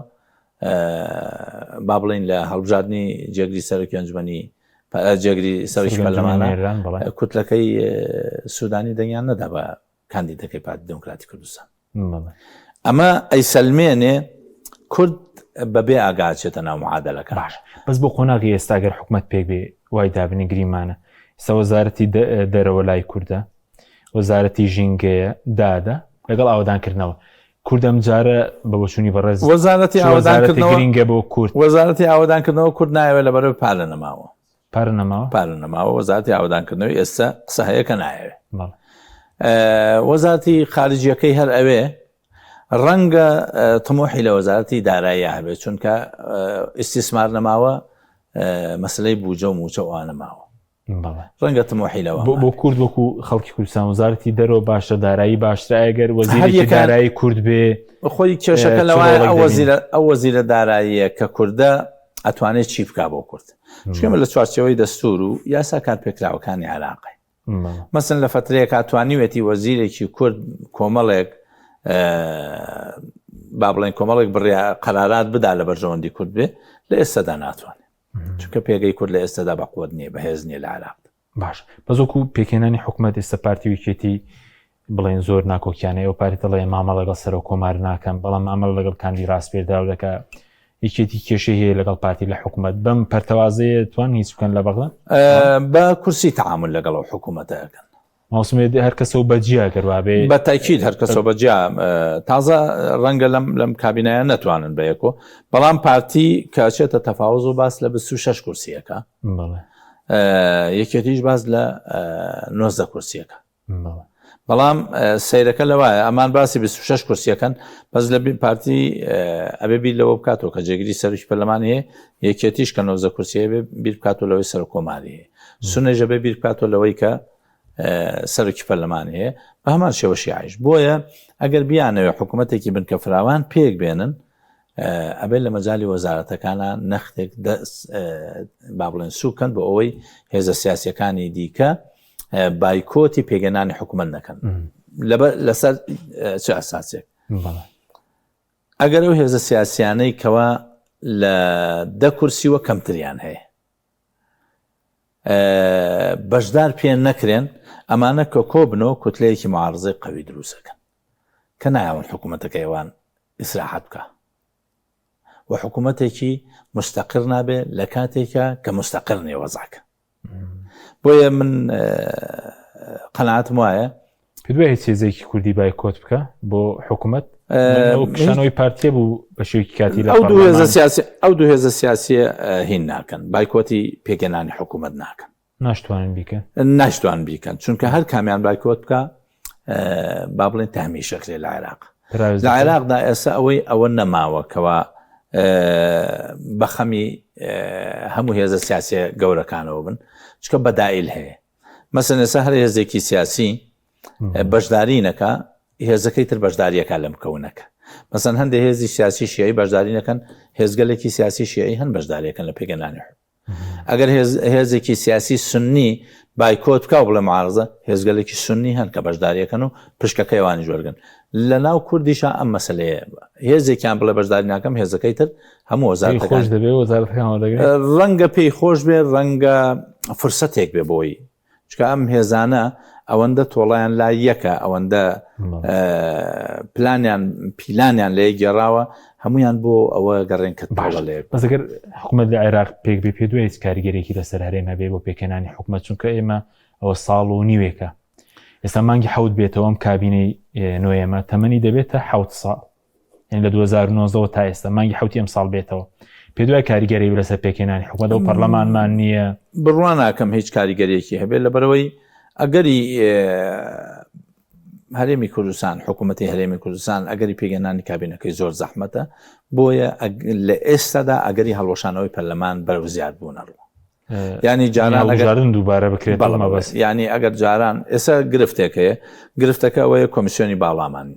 با بڵێین لە هەڵبژاردنی جێگری سەرۆکی ئەنجومەنی جێگری سەرۆکی پەرلەمانە کوتلەکەی سودانی دەنگیان نەدا بە کاندیدەکەی پارتی دێموکراتی کوردستان. ئەمە ئەیسەلمێنێ کورد بەبێ ئاگا ئەچێتە ناو معادەلەکە.
باش بەس بۆ قۆناغی ئێستا گەر حکومەت پێک بێ وای دابنی گریمانە ئێستا وەزارەتی دەرەوە لای کوردە وەزارەتی ژینگەیە دادە لەگەڵ ئاوەدانکردنەوە کورد ئەمجارە بە بۆچوونی بەڕێز
وەزارەتی ئاوەدانکردنەوە
گرینگە بۆ کورد
وەزارەتی ئاوەدانکردنەوە کورد نایەوێت لەبەرەوەی پارە نەماوە.
پارە نەماوە؟
پارە نەماوە وەزارەتی ئاوەدانکردنەوەی ئێستا قسە هەیە کە نایەوێ. وەزارەتی خارجیەکەی هەر ئەوێ ڕەنگە تموحی لە وەزارەتی دارایی هەبێت چونکە ئیستیسمار نەماوە مەسلەی بوجە و موچە و ئەوانە ماوە. ڕەنگە تموحی لەوە
بۆ کورد وەکو خەڵکی کوردستان وەزارەتی دەرەوە باشە دارایی باشترە ئەگەر وەزیرێکی دارایی کورد بێ
خۆی کێشەکە لەوایە ئەو وەزیرە ئەو وەزیرە داراییە کە کوردە ئەتوانێت چی بکا بۆ کورد چونکە لە چوارچێوەی دەستور و یاسا کارپێکراوەکانی عێراقی مەسن لە فترەیەکا توانیوێتی وەزیرێکی کورد کۆمەڵێک با بڵێن کۆمەڵێک بڕیا قەرارات بدا لە بەرژەوەندی کورد بێ لە ئێستادا ناتوانێت چونکە پێگەی کورد لە ئێستادا بەقوت نییە بەهێز نییە لە عێراق
باش بەس وەکو پێکهێنانی حکومەت ئێستا پارتی و یەکێتی بڵێن زۆر ناکۆکیانە ئەو پارتی دەڵێ مامەڵە لەگەڵ سەرۆک کۆمار ناکەم بەڵام مامەڵە لەگەڵ کاندی ڕاسپێردراو دەکا یەکێتی کێشەی هەیە لەگەڵ پارتی لە حکومەت بەم پەرتەوازەیە توان هیچ بکەن لە بەغدا
بە کورسی تعامل لەگەڵ ئەو حکوومەتە ئەکەن.
مامۆستا هەر کەسەو بە جیا گەر وابێ.
بە تاکید هەر کەسەو بە جیا تازە ڕەنگە لەم لەم کابینایە نەتوانن بە یەکۆ بەڵام پارتی کە ئەچێتە تەفاوز و باس لە 26 کورسیەکە یەکێتیش باس لە 19 کورسیەکە بەڵام سەیرەکە لەوایە ئەمان باسی 26 کورسیەکەن بەس لە پارتی ئەبێ بیر لەوە بکاتەوە کە جێگری سەرۆکی پەرلەمان هەیە یەکێتیش کە 19 کورسیە بێ بیر بکاتەوە لەوەی سەرۆک کۆماری هەیە سونەیش ئەبێ بیر بکاتەوە لەوەی کە سەرۆکی پەرلەمان هەیە بە هەمان شێوە شیعیش بۆیە ئەگەر بیانەوێ حکوومەتێکی بنکە فراوان پێک بێنن ئەبێت لە مەجای وەزارەتەکانە نەختێک با بڵێن سوکەن بۆ ئەوەی هێزە سیاسەکانی دیکە بایکۆتی پێگەنانی حکوومەت نەکەن لەسەر چ ئەساسێک ئەگەر ئەو هێزە سیاسیانەی کەوا لە دە کورسیوە کەمتریان هەیە بەشدار پێ نەکرێن، ئەمانە کە کۆبنەوە کوتلەیەکی معارزەی قەوی دروست ئەکەن کە نایەڵن حکوومەتەکەی ئەوان ئیسراحەت بکا و حکوومەتێکی مستەقر نابێ لە کاتێکا کە مستەقر نییە وەزعەکە. بۆیە من قەناعەتم وایە
پێت وایە هیچ هێزێکی کوردی بایکۆت بکە بۆ حکوومەت کشانەوەی پارتیە بوو بە شێوەیەکی کاتی
لە ئەو دوو هێزە سیاسی ئەو دوو هێزە سیاسیە هین ناکەن بایکۆتی پێکهێنانی حکوومەت ناکەن
ناشتوانن بیکەن
ناشتوان بیکەن چونکە هەر کامیان بایکۆت بکە با بڵێن تەهمی شەکرێ لە عێراق لە عێراقدا ئێستا ئەوەی ئەوە نەماوە کەوا بەخەمی هەموو هێزە سیاسیە گەورەکانەوە بن چکە بەدایل هەیە مەسەن ئێستا هەر هێزێکی سیاسی بەشداری نەکا هێزەکەی تر بەشداریەکە لەم کەونەکە مەسەن هەندێک هێزی سیاسی شیعی بەشداری نەکەن هێزگەلێکی سیاسی شیعی هەن بەشداریەکەن لە پێگەنانی ئەگەر هێزێکی سیاسی سنی بایکۆت بکە و بڵێ معارزە هێزگەلێکی سنی هەن کە بەشداریەکەن و پشکەکەی ئەوانیش وەرگن لە ناو کوردیشا ئەم مەسلەیە هێزێکیان بڵێ بەشداری ناکەم هێزەکەی تر هەموو وەزارەتەکان
خۆش دەبێ وەزارەتەکان وەردەگرێت
ڕەنگە پێی خۆش بێ ڕەنگە فرسەتێک بێ بۆی چکە ئەم هێزانە ئەوەندە تۆڵیان لا یەکە ئەوەندە پلانیان پیلانیان لێ گێڕاوە هەمویان بۆ ئەوە گەڕێن کە
تاڵە لێ بەسەگەر حکوومەت لە عێراق پێک بێ پێ دوای هیچ کاریگەرێکی لەسەر هەرێم هەبێ بۆ پێکهێنانی حکوومەت چونکە ئێمە ئەوە ساڵ و نیوێکە ئێستا مانگی حەوت بێتەوە ئەم کابینەی نۆیەمە تەمەنی دەبێتە حەوت ساڵ یعنی لە 2019 تا ئێستا مانگی حوتی ئەم ساڵ بێتەوە پێ دوای کاریگەری لەسەر پێکهێنانی حکومەت و پەرلەمانمان نییە
بڕوا ناکەم هیچ کاریگەریەکی هەبێت لەبەرەوەی ئەگەری هەرێمی کوردستان حکوومەتی هەرێمی کوردستان ئەگەری پێگەنانی کابینەکەی زۆر زەحمەتە بۆیە لە ئێستادا ئەگەری هەڵوەشانەوەی پەرلەمان بەرەو زیاد بوونەڕوە. ینی جاران
ئەگەر دووبارە بکرێت
بەڵام ینی ئەگەر جاران ئێستا گرفتێک هەیە گرفتەکە ئەوەیە کۆمیسیۆنی باڵامان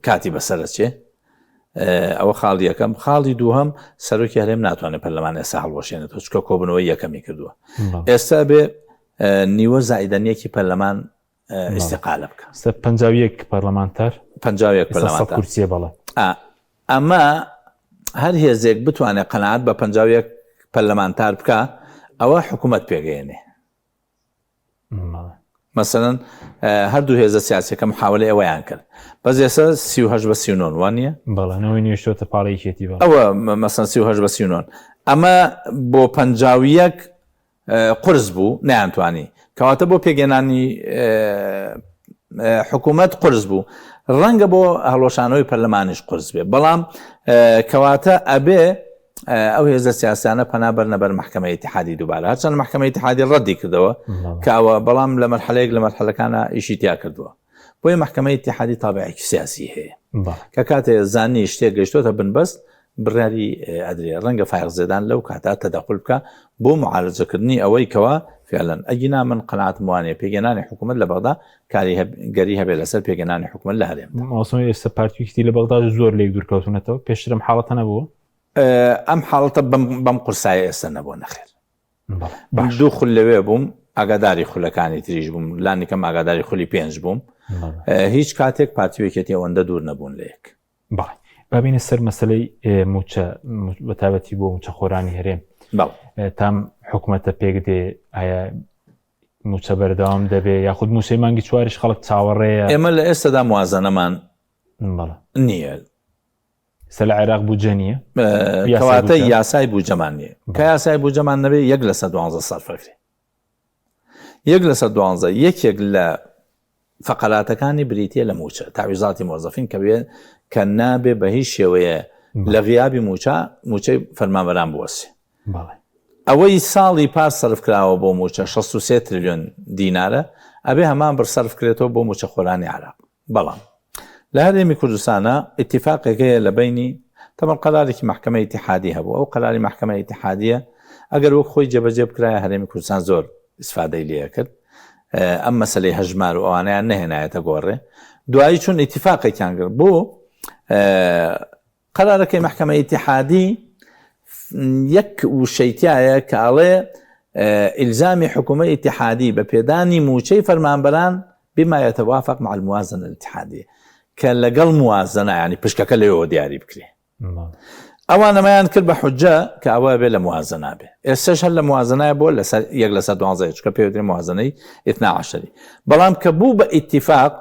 کاتی بەسەرەچێ ئەوە خاڵی یەکەم خاڵی دووهەم سەرۆکی هەرێم ناتوانێت پەرلەمان ئێستا هەڵوەشێنێتەوە چکە کۆبنەوەی یەکەمی کردووە ئێستا بێ نیوە زائیدەنیەکی پەرلەمان ئیسیقالە بکە
51 پەرلەمانتار
51 پەرلەمانتار
کورسیە بەڵێ
ئەمە هەر هێزێک بتوانێت قەناعەت بە 51 پەرلەمانتار بکە ئەوە حکوومەت پێگەێنێ مەسەلەن هەردوو هێزە سیاسەکە محاولەی ئەوەیان کرد بەس ئێستا 38 بە 39 وان نییە
بەڵێ نەوەی نوێشتۆتە پاڵی یەکێتی
بەڵێ ئەوە مەسەن 38 بە 39 ئەمە بۆ 51 قرس بوو نەیانتوانی کەواتە بۆ پێگەنانی حکوومەت قرس بوو ڕەنگە بۆ هەڵۆشانەوەی پەرلەمانیش قرس بێ بەڵام کەواتە ئەبێ ئەو هێزە سیاسیانە پەنا بەرنە بەر مەحکەمەی ئیتیحادی دووبارە هەرچەند مەحکەمەی ئیتیحادی ڕەدی کردەوە کە ئەوە بەڵام لە مەرحەلەیەک لە مەرحەلەکانە ئیشی تیا کردووە بۆیە مەحکەمەی ئیتیحادی تابعێکی سیاسی هەیە کە کاتێ زانی شتێک گەیشتۆتە بنبەست بڕیاری ئەدرێ ڕەنگە فایق زێدان لەو کاتا تەدەخول بکە بۆ معالجەکردنی ئەوەی کەوا فعلەن ئەگینا من قەناعەتم وانە پێگەنانی حکوومەت لە بەغدا کاری گەری هەبێ لەسەر پێگەنانی حکومەت لە هەرێم.
ماوسمە ئێستا پارتی و یەکێتی لە بەغدا زۆر لێک دوورکەوتونەتەوە پێشتر ئەم حاڵەتە نەبووە؟
ئەم حاڵەتە بەم قورسایە ئێستا نەبووە نەخێر. باش دوو خول لەوێ بووم ئاگاداری خولەکانی تریش بووم لانی کەم ئاگاداری خولی پێنج بووم هیچ کاتێک پارتی و یەکێتی ئەوەندە دوور نەبوون لە یەک.
بەڵێ با بینە سەر مەسلەی موچە بەتابەتی بۆ موچەخۆرانی هەرێم تام حکوومەتە پێک دێ ئایا موچە بەردەوام دەبێ یاخود موچەی مانگی چواریش خەڵک چاوەڕێیە
ئێمە لە ئێستادا موازنەمان نییە
سە لە عێراق بودجە نییە
کەواتە یاسای بودجەمان نییە کە یاسای بودجەمان نەبێ یەک لەسەر دوانزە سەرفەکرێ یەک لەسەر دوانزە یەکێک لە فەقەراتەکانی بریتیە لە موچە تاویزاتی مۆزەفین کە بێ کە نابێ بە هیچ شێوەیە لە غیابی موچە موچەی فەرمانبەران بوەسێ ئەوەی ساڵی پار سەرف کراوە بۆ موچە 63 تریلیۆن دینارە ئەبێ هەمان بڕ سەرف کرێتەوە بۆ موچەخۆرانی عراق بەڵام لە هەرێمی کوردستانە ئیتیفاقێک هەیە لە بەینی تەبعەن قەرارێکی مەحکەمەی ئیتیحادی هەبوو ئەو قەراری مەحکەمەی ئیتیحادیە ئەگەر وەک خۆی جێبەجێ بکرایە هەرێمی کوردستان زۆر ئیسفادەی لێ کرد ئەم مەسلەی هەژمار و ئەوانەیان نەهێنایەتە گۆڕێ دوایی چون ئیتیفاقێکیان کرد بۆ قەرارەکەی مەحکەمەی ئیتیحادی یەک وشەی تیایە کە ئەڵێ ئیلزامی حکوومەی ئیتیحادی بە پێدانی مووچەی فەرمانبەران بما يتوافق مع الموازنة الاتحادية کە لەگەڵ موازنە ینی پشکەکە لەوێوە دیاری بکرێ ئەوان ئەمەیان کرد بە حجە کە ئەوە بێ لە موازنە بێ ئێستش هەر لە موازنای بۆ لەسەر یەک لەسەر دوانزە چکە پێوترێ موازنەی ئیتنا عەشەری بەڵام کە بوو بە ئیتیفاق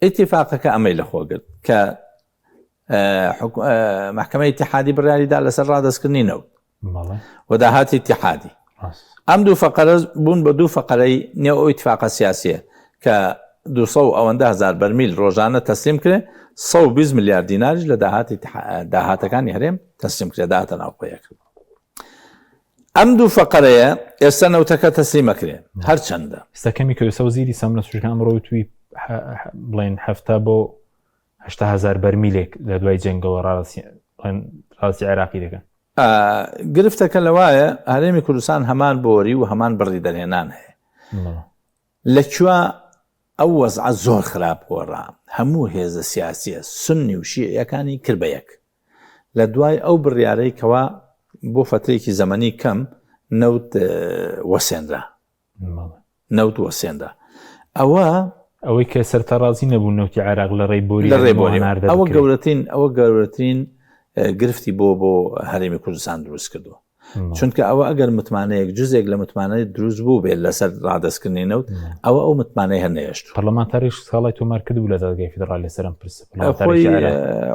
ئیتیفاقەکە ئەمەی لەخۆ گرت کە مەحکەمەی ئیتیحادی بڕیاری دا لەسەر ڕادەستکردنی نەوت و داهاتی ئیتیحادی ئەم دوو فەقەرە بوون بە دوو فەقەرەی نێو ئەو ئیتفاقە سیاسیە کە 200 ئەوەندە هزار بەرمیل ڕۆژانە تەسلیم کرێ 120 ملیار دیناریش لە داهاتی داهاتەکانی هەرێم تەسلیم کرێ داهاتە ناوخۆیەکە ئەم دوو فەقەرەیە ئێستا نەوتەکە تەسلیمەکرێ هەرچەندە
ئێستا کەمی کەوێسە وەزیری سامنە سوشکان ئەمڕۆ وتوی بڵێن هەفتا بۆ 80 هەزار بەرمیلێک لە دوای جەنگەوە ڕاستی عێراقی دەکەن.
گرفتەکە لەوایە هەرێمی کوردستان هەمان بۆری و هەمان بڕی دەرهێنان هەیە لە کوێ ئەو وەزعە زۆر خراپ گۆڕا هەموو هێزە سیاسیە سنی و شیعیەکانی کرد بە یەک لە دوای ئەو بڕیارەی کەوا بۆ فەترێکی زەمەنی کەم نەوت وەسێنرا نەوت وەسێنرا ئەوە
ئەوەی کە سەرتا ڕازی نەبوو نەوتی عێراق لە ڕێی بۆری
لە ڕێی بۆری ئەوە گەورەترین ئەوە گەورەترین گرفتی بۆ بۆ هەرێمی کوردستان دروست کردووە چونکە ئەوە ئەگەر متمانەیەک جزێک لە متمانەی دروست بوو بێت لەسەر ڕادەستکردنی نەوت ئەوە ئەو متمانەی هەر نەهێشت
پەرلەمانتاریش سکاڵای تۆمار کرد لە دادگای فیدراڵی لەسەر ئەم پرسە
خۆی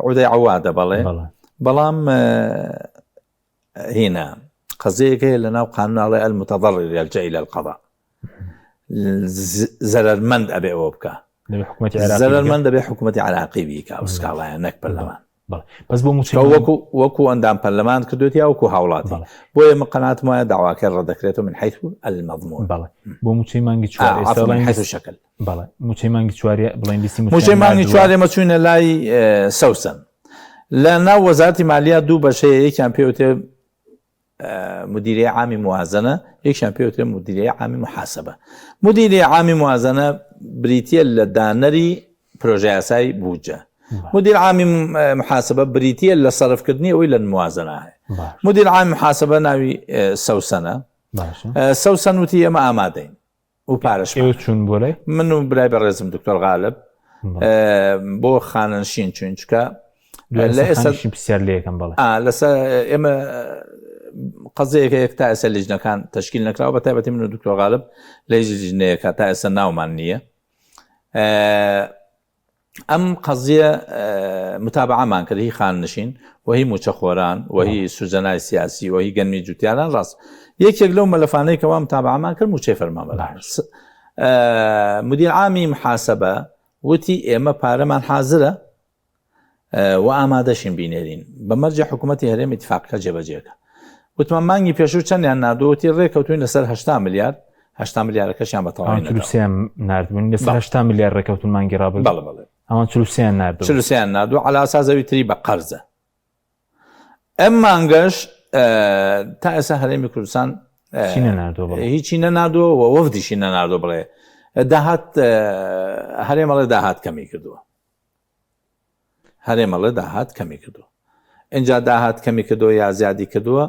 عودەی عەوادە بەڵێ بەڵام هینا قەزیەیەک هەیە لە ناو قانون ئەڵێ المتضرر یلجأ الى القضاء زەرەرمەند ئەبێ ئەوە بکە زەرەرمەند دەبێ حکوومەتی عراقی بیکا و سکاڵایە نەک پەرلەمان
بەس بۆ موچە
وەکو وەکو ئەندام پەرلەمان کردوێتی یا وەکو هاوڵاتی بۆیە من قەناعەتم وایە داواکە ڕەدەکرێتەوە من حيث المضمون
بەڵێ بۆ موچەی مانگی چوار
ئێستا من حيث الشكل
بەڵێ موچەی مانگی چوارێ بڵێن لیستی
موچەی مانگی چوارێ مە چوینە لای سەوسەن لە ناو وەزارەتی مالیا دوو بەش هەیە یەکیان پێوتێ. مدیریە عامی موازنە یەکیان پێوترێ مدیریە عامی محاسبە مدیریە عامی موازنە بریتە لە دانەری پرۆژەیاسای بودجە مدیر عامی محاسبە بریتە لە سەرفکردنی ئەوەی لە موازنە هەیە مدیر عامی محاسبە ناوی سەوسەنە سەوسەن وتی ئێمە ئامادەین و پارەش
ئێوە چوون بۆ لای
من و برای بەڕێزم دکتۆر غالب بۆ خانەنشین چوین چکە
لە ئێستا پرسیار لەکەم بەڵێ
لەسەر ئێمە قەزەیەکە یەک تا ئێستا لیژنەکان تشکیل نەکراوە بە تایبەتی من و دکتۆر غالب لە هیچ لیژنەیەکە تا ئێستا ناومان نییە ئەم قەزیە متابعەمان کرد هی خاننشین و هی موچەخۆران و هی سوجەنای سیاسی و هی گەنمی جوتیاران ڕاست یەکێک لەو مەلەفانەی کەوا متابعەمان کرد موچەی فەرمانبەران مدیر عامی محاسبە وتی ئێمە پارەمان حازرە و ئامادەشین بینێرین بە مەرجی حکوومەتی هەرێم ئیتفاقەکە جێبەجێکە وتمان مانگی پێشوو چەندیان ناردووە وتی ڕێکەوتوین لەسەر 80 ملیار 80 ملیارەکەشیان بە تەواوی
نەداوە. 43 ناردبوون لەسەر 80 ملیار ڕێکەوتون مانگی ڕابردوو
بەڵێ بەڵێ
ئەوان 43 ناردبوو
43 ناردوو عەلا ئەساس ئەوی تری بە قەرزە ئەم مانگەش تا ئێستا هەرێمی کوردستان
چی نەناردووە بڵێ
هیچی نەناردووە و وەفدیشی نەناردووە بڵێ داهات هەرێم ئەڵێ داهات کەمی کردووە هەرێم ئەڵێ داهات کەمی کردووە ئینجا داهات کەمی کردووە یا زیادی کردووە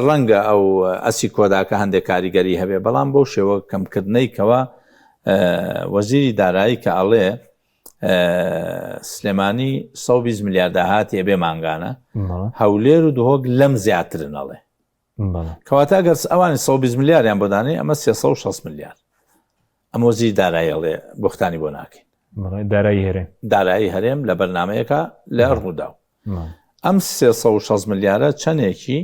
ڕەنگە ئەو ئەسی کۆداکە هەندێک کاریگەری هەبێ بەڵام بەو شێوە کەمکردنەی کەوا وەزیری دارایی کە ئەڵێ سلێمانی 120 ملیار داهاتی ئەبێ مانگانە هەولێر و دهۆک لەم زیاترن ئەڵێ کەواتە ئەگەر ئەوانی 120 ملیاریان بۆ دانێ ئەمە 360 ملیار ئەم وەزیری دارایی ئەڵێ بوختانی بۆ ناکەین.
دارایی هەرێم.
دارایی هەرێم لە بەرنامەیەکە لە ڕووداو. ئەم 360 ملیارە چەندێکی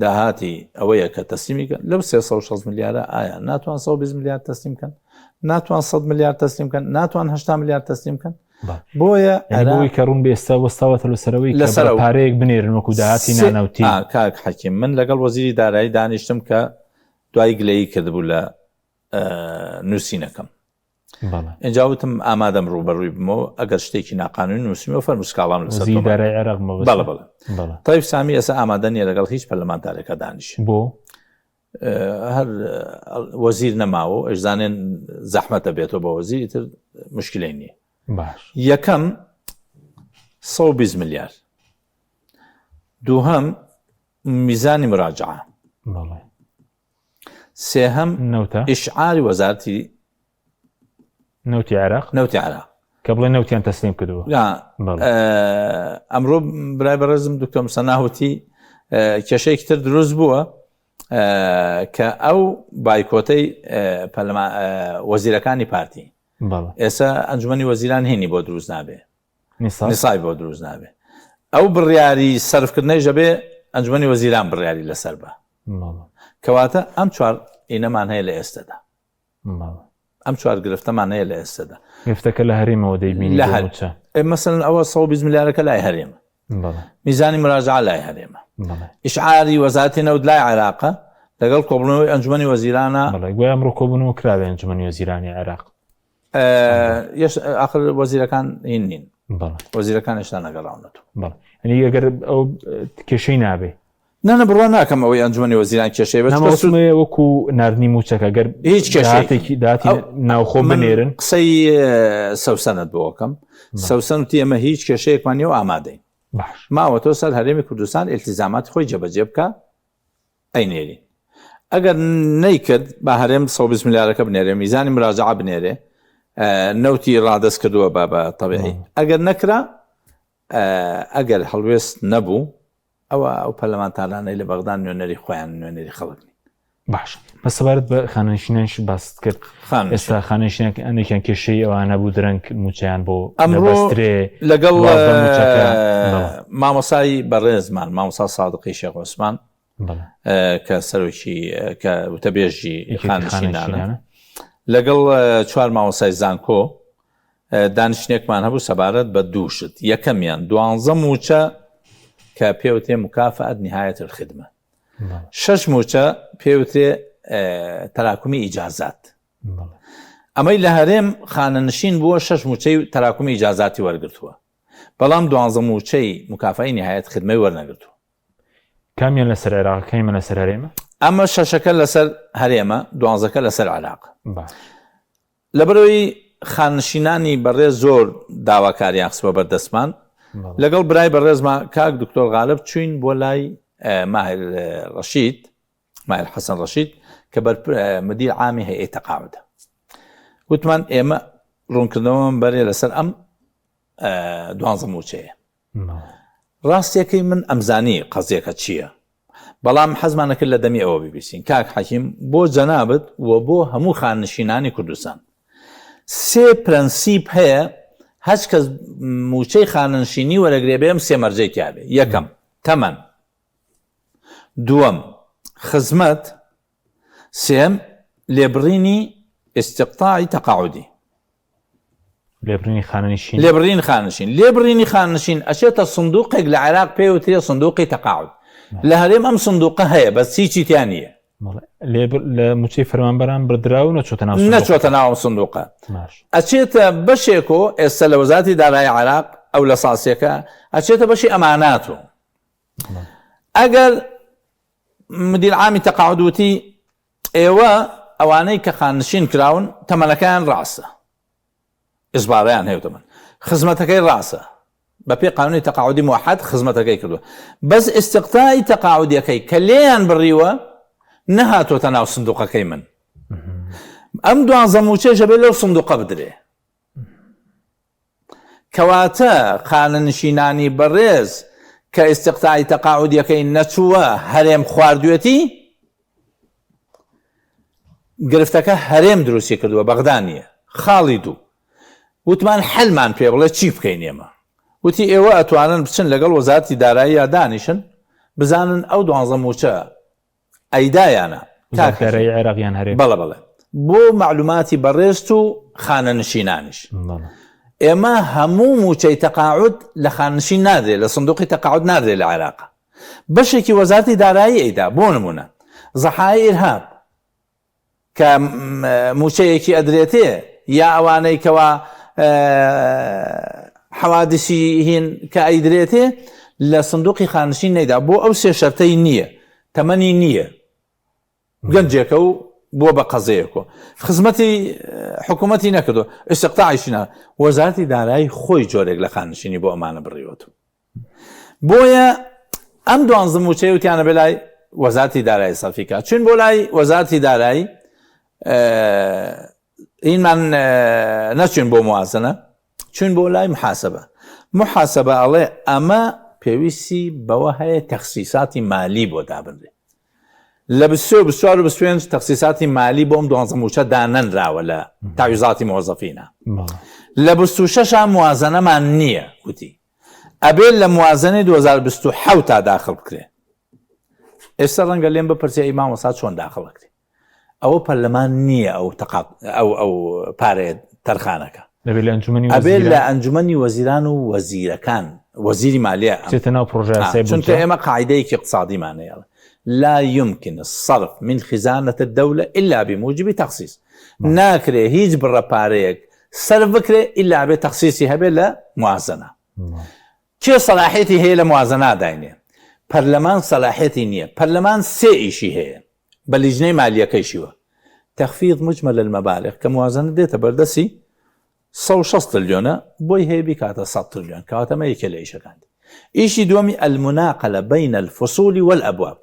داهاتی ئەوەیە کە تەسلیمی کەن لەو 360 ملیارە ئایا ناتوان 120 ملیار تەسلیم کەن ناتوان 100 ملیار تەسلیم کەن ناتوان 80 ملیار تەسلیم کەن بۆیە
ئەوەی کە ڕوون بێستا وەستاوەتە لەسەرەوەی لەسەر پارەیەک بنێرن وەکو داهاتی نانەوتی
کاک حەکیم من لەگەڵ وەزیری دارایی دانیشتم کە دوای گلەیی کردبوو لە نووسینەکەم ئینجا وتم ئامادەم ڕووبەڕووی بمەوە ئەگەر شتێکی ناقانونی نووسیمەوە فەرموو سکاڵام لەسەر
وەزیری تۆمار دارایی عێراق مەبەستە؟
بەڵێ بەڵێ
بەڵێ.
تەیف سامی ئێستا ئامادە نییە لەگەڵ هیچ پەرلەمانتارێکا دانیشێ
بۆ؟
هەر وەزیر نەماوە و ئەشزانێن زەحمەتە بێتەوە بە وەزیر ئیتر مشکلەی نییە
باش
یەکەم 120 ملیار دووهەم میزانی مراجعە
بەڵێ
سێهەم
نەوتە
ئیشعاری وەزارەتی
نەوتی عێراق
نەوتی عێراق
کە بڵێ نەوتیان تەسلیم کردووە
ئەمڕۆ برای بەڕێزم دکتۆر مسەنا وتی کێشەیەکی تر دروست بووە کە ئەو بایکۆتەی وەزیرەکانی پارتی ئێستا ئەنجومی وەزیران هینی بۆ دروست نابێ نیسابی بۆ دروست نابێ ئەو بڕیاری سەرفکردنەیش دەبێ ئەنجومەنی وەزیران بڕیاری لەسەر بە کەواتە ئەم چوار ئینەمان هەیە لە ئێستەدا ئەم چوار گرفتەمان هەیە لە ئێستەدا
گرفتەکە لە هەرێمەوە دەیبینی
لە هەر مەسەلەن ئەوە 120 ملیارەکە لای هەرێمە میزانی مراجعە لای هەرێمە ئیشعاری وەزارەتی نەوت لای عێراقە لەگەڵ کۆبوونەوەی ئەنجومەنی وەزیرانە
گویا ئەمڕۆ کۆبوونەوە کراوە ئەنجومەنی وەزیرانی عێراق
ئاخر وەزیرەکان هین نین وەزیرەکان هێشتا نەگەڕاونەتەوە
ئەنی ئەگەر ئەو کێشەی نابێ
نانە بڕوا ناکەم ئەوەی ئەنجومەنی وەزیران کێشەی بە
چونکە وەکو ناردنی موچەکە گەر
هیچ
کێشەیەکی داتی ناوخۆ بنێرن
قسەی سەوسەنت بۆکەم سەوسەن وتی ئێمە هیچ کێشەیەکمان نیە و ئامادەین ماوەتەوە سەر هەرێمی کوردستان ئیلتیزاماتی خۆی جێبەجێ بکە ئەینێرین ئەگەر نەیکرد با هەرێم 120 ملیارەکە بنێرێ میزانی مراجعە بنێرێ نەوتی ڕادەست کردووە بە بە تەبیعی ئەگەر نەکرا ئەگەر هەڵوێست نەبوو ئەوە ئەو پەرلەمانتارانەی لە بەغدان نوێنەری خۆیان نوێنەری خەڵک نین
باش بە سەبارەت بە خانەنشینانش باست کرد ئێستا خانەنشینەکە ئەنێکیان کێشەی ئەوانە بوو درەنگ موچەیان بۆ
ئەمڕۆ لەگەڵ مامۆسای بەڕێزمان مامۆسا سادقی شێخ عوسمان کە سەرۆکی کە وتەبێژی خانشینانە لەگەڵ چوار مامۆسای زانکۆ دانیشتێکمان هەبوو سەبارەت بە دوو شت یەکەمیان دوانزە موچە کە پێوتێ مکافەت نهایەت الخدمە شەش موچە پێوترێ تەراکمی ئیجازات ئەمەی لە هەرێم خانەنشین بووە شەش موچەی تەراکمی ئیجازاتی وەرگتووە بەڵام دوانزە موچەی مکافەی نهایەت خدمەی وەرنەگرتووە.
کامیان لەسەر عێراق کامیان لەسەر هەرێمە؟
ئەمە شەشەکە لەسەر هەرێمە دوانزەکە لەسەر عێراق. باش. لەبەرئەوەی خاننشینانی بەڕێز زۆر داواکاریان خستبە بەر دەستمان، لەگەڵ برای بەڕێزما کاک دکتۆر غالب چووین بۆ لای ماهر ڕەشید، ماهر حەسەن ڕەشید کە بەر مدیر عامی هەیئەی تەقاعودە. وتمان ئێمە ڕوونکردنەوەمان بەرێ لەسەر ئەم دوانزە مووچەیە. ڕاستیەکەی من ئەمزانی قەزیەکە چییە بەڵام حەزمان نەکرد لە دەمی ئەوە ببیسین کاک حەکیم بۆ جەنابت و بۆ هەموو خاننشینانی کوردستان سێ پرەنسیپ هەیە هەچ کەس موچەی خاننشینی وەرەگرێ بێ ئەم سێ مەرجەی تیابێ یەکەم تەمەن دووەم خزمەت سێم لێبڕینی استقطاعی تەقاعودی
لێبڕینی خانەنشین
لێبڕین خانشین لێبڕینی خانشین ئەچێتە سندوقێک لە عێراق پێ وترێ سندوقی تەقاعد لە هەرێم ئەم سندوقە هەیە بەس هیچی تیا نییە
لە موچەی فەرمانبەران بردرا و نەچۆتە ناو
نەچۆتە ناو سندوقە ئەچێتە بەشێک و ئێستا لە وەزارەتی دارایی عێراق ئەو لە ساسیەکە ئەچێتە بەشی ئەمانات و ئەگەر مدیر عامی تەقاعد وتی ئێوە ئەوانەی کە خاننشین کراون تەمەنەکەیان ڕاستە ئیزبارەیان هەیە تەمەن خزمەتەکەی ڕاستە بە پێی قانونی تەقاعودی موحد خزمەتەکەی کردووە بەس ئیستقتای تەقاعودیەکەی کە لێیان بڕیوە نەهاتۆتە ناو سندوقەکەی من ئەم دوانزە موچەیش ئەبێ لەو سندوقە بدرێ کەواتە خانەنشینانی بەڕێز کە ئیستقتاعی تەقاعودیەکەی نەچووە هەرێم خواردوێتی، گرفتەکە هەرێم دروستی کردووە بەغدا نییە. خاڵی دوو، وتمان حەلمان پێ بڵێ چی بکەین ئێمە؟ وتی ئێوە ئەتوانن بچن لەگەڵ وەزارەتی داراییا دانیشن بزانن ئەو دوانزە مووچە ئەیدایانە
کاک وزارەتی دارایی عێراق یان هەرێم؟
بەڵێ بەڵێ بۆ مەعلوماتی بەڕێزت و خانەنشینانیش ئێمە هەموو مووچەی تەقاعود لە خانەنشین نادرێ لە سندوقی تەقاعود نادرێ لە عێراق بەشێکی وەزارەتی دارایی ئەیدا بۆ نمونە زەحای ئیرهاب کە مووچەیەکی ئەدرێتێ یا ئەوانەی کەوا حەوادسی هین کە ئەیدرێتێ لە سندوقی خانشین نەیدا بۆ ئەو سێ شەرتەی نییە تەمەنی نییە گەنجێکە و بووە بە قەزەیەکۆ خزمەتی حکوومەتی نەکردو ئیسقتاعیشی نا وەزارەتی دارایی خۆی جۆرێک لە خانشینی بۆ ئەمانە بڕیوەتەوە بۆیە ئەم دوانزە موچەیە وتیانە بێ لای وەزارتی دارایی سەرفیکا چون بۆ لای وەزارتی دارایی هینمان نەچوین بۆ موازنە چون بۆ لای محاسبە محاسبە ئەڵێ ئەمە پێویستی بەوە هەیە تەخسیساتی مالی بۆ دابنرێ لە 23 و 24 و 25 تەخسیساتی مالی بۆ ئەم دوانزە موچە دانەنراوە لە تاویزاتی مۆزەفینە لە 26 موازنەمان نییە وتی ئەبێ لە موازنەی 2027 تا داخل بکرێ ئێستا ڕەنگە لێم بپرسێ ئەی مامۆستا چۆن داخل ئەکرێ ئەوە پەرلەمان نییە ئەو تەقات ئەو ئەو پارەیە تەرخانەکە
دەبێت لە ئەنجومەنی
ئەبێ لە ئەنجومەنی وەزیران و وەزیرەکان وەزیری مالیە
بچێتە ناو پرۆژە یاسای
چونکە ئێمە قاعدەیەکی اقتصادیمان هەیە لا يمكن الصرف من خزانة الدولة إلا بموجب تخصيص ناکرێ هیچ بڕە پارەیەک سەرف بکرێ ئیلا ئەبێ تەخسیسی هەبێ لە موازەنە. کێ سەلاحیەتی هەیە لە موازەنا داینێ؟ پەرلەمان سەلاحیەتی نییە. پەرلەمان سێ ئیشی هەیە بە لیژنەی مالیەکەیشیوە. تخفیض مجمل المبالغ کە موازەنە دێتە بەردەستی 160 ترلیۆنە بۆی هەیە بیکاتە 100 ترلیۆن کەواتە ئەمە یەکێ لە ئیشەکان. ئیشی دووەمی المناقلە بین الفصول والابواب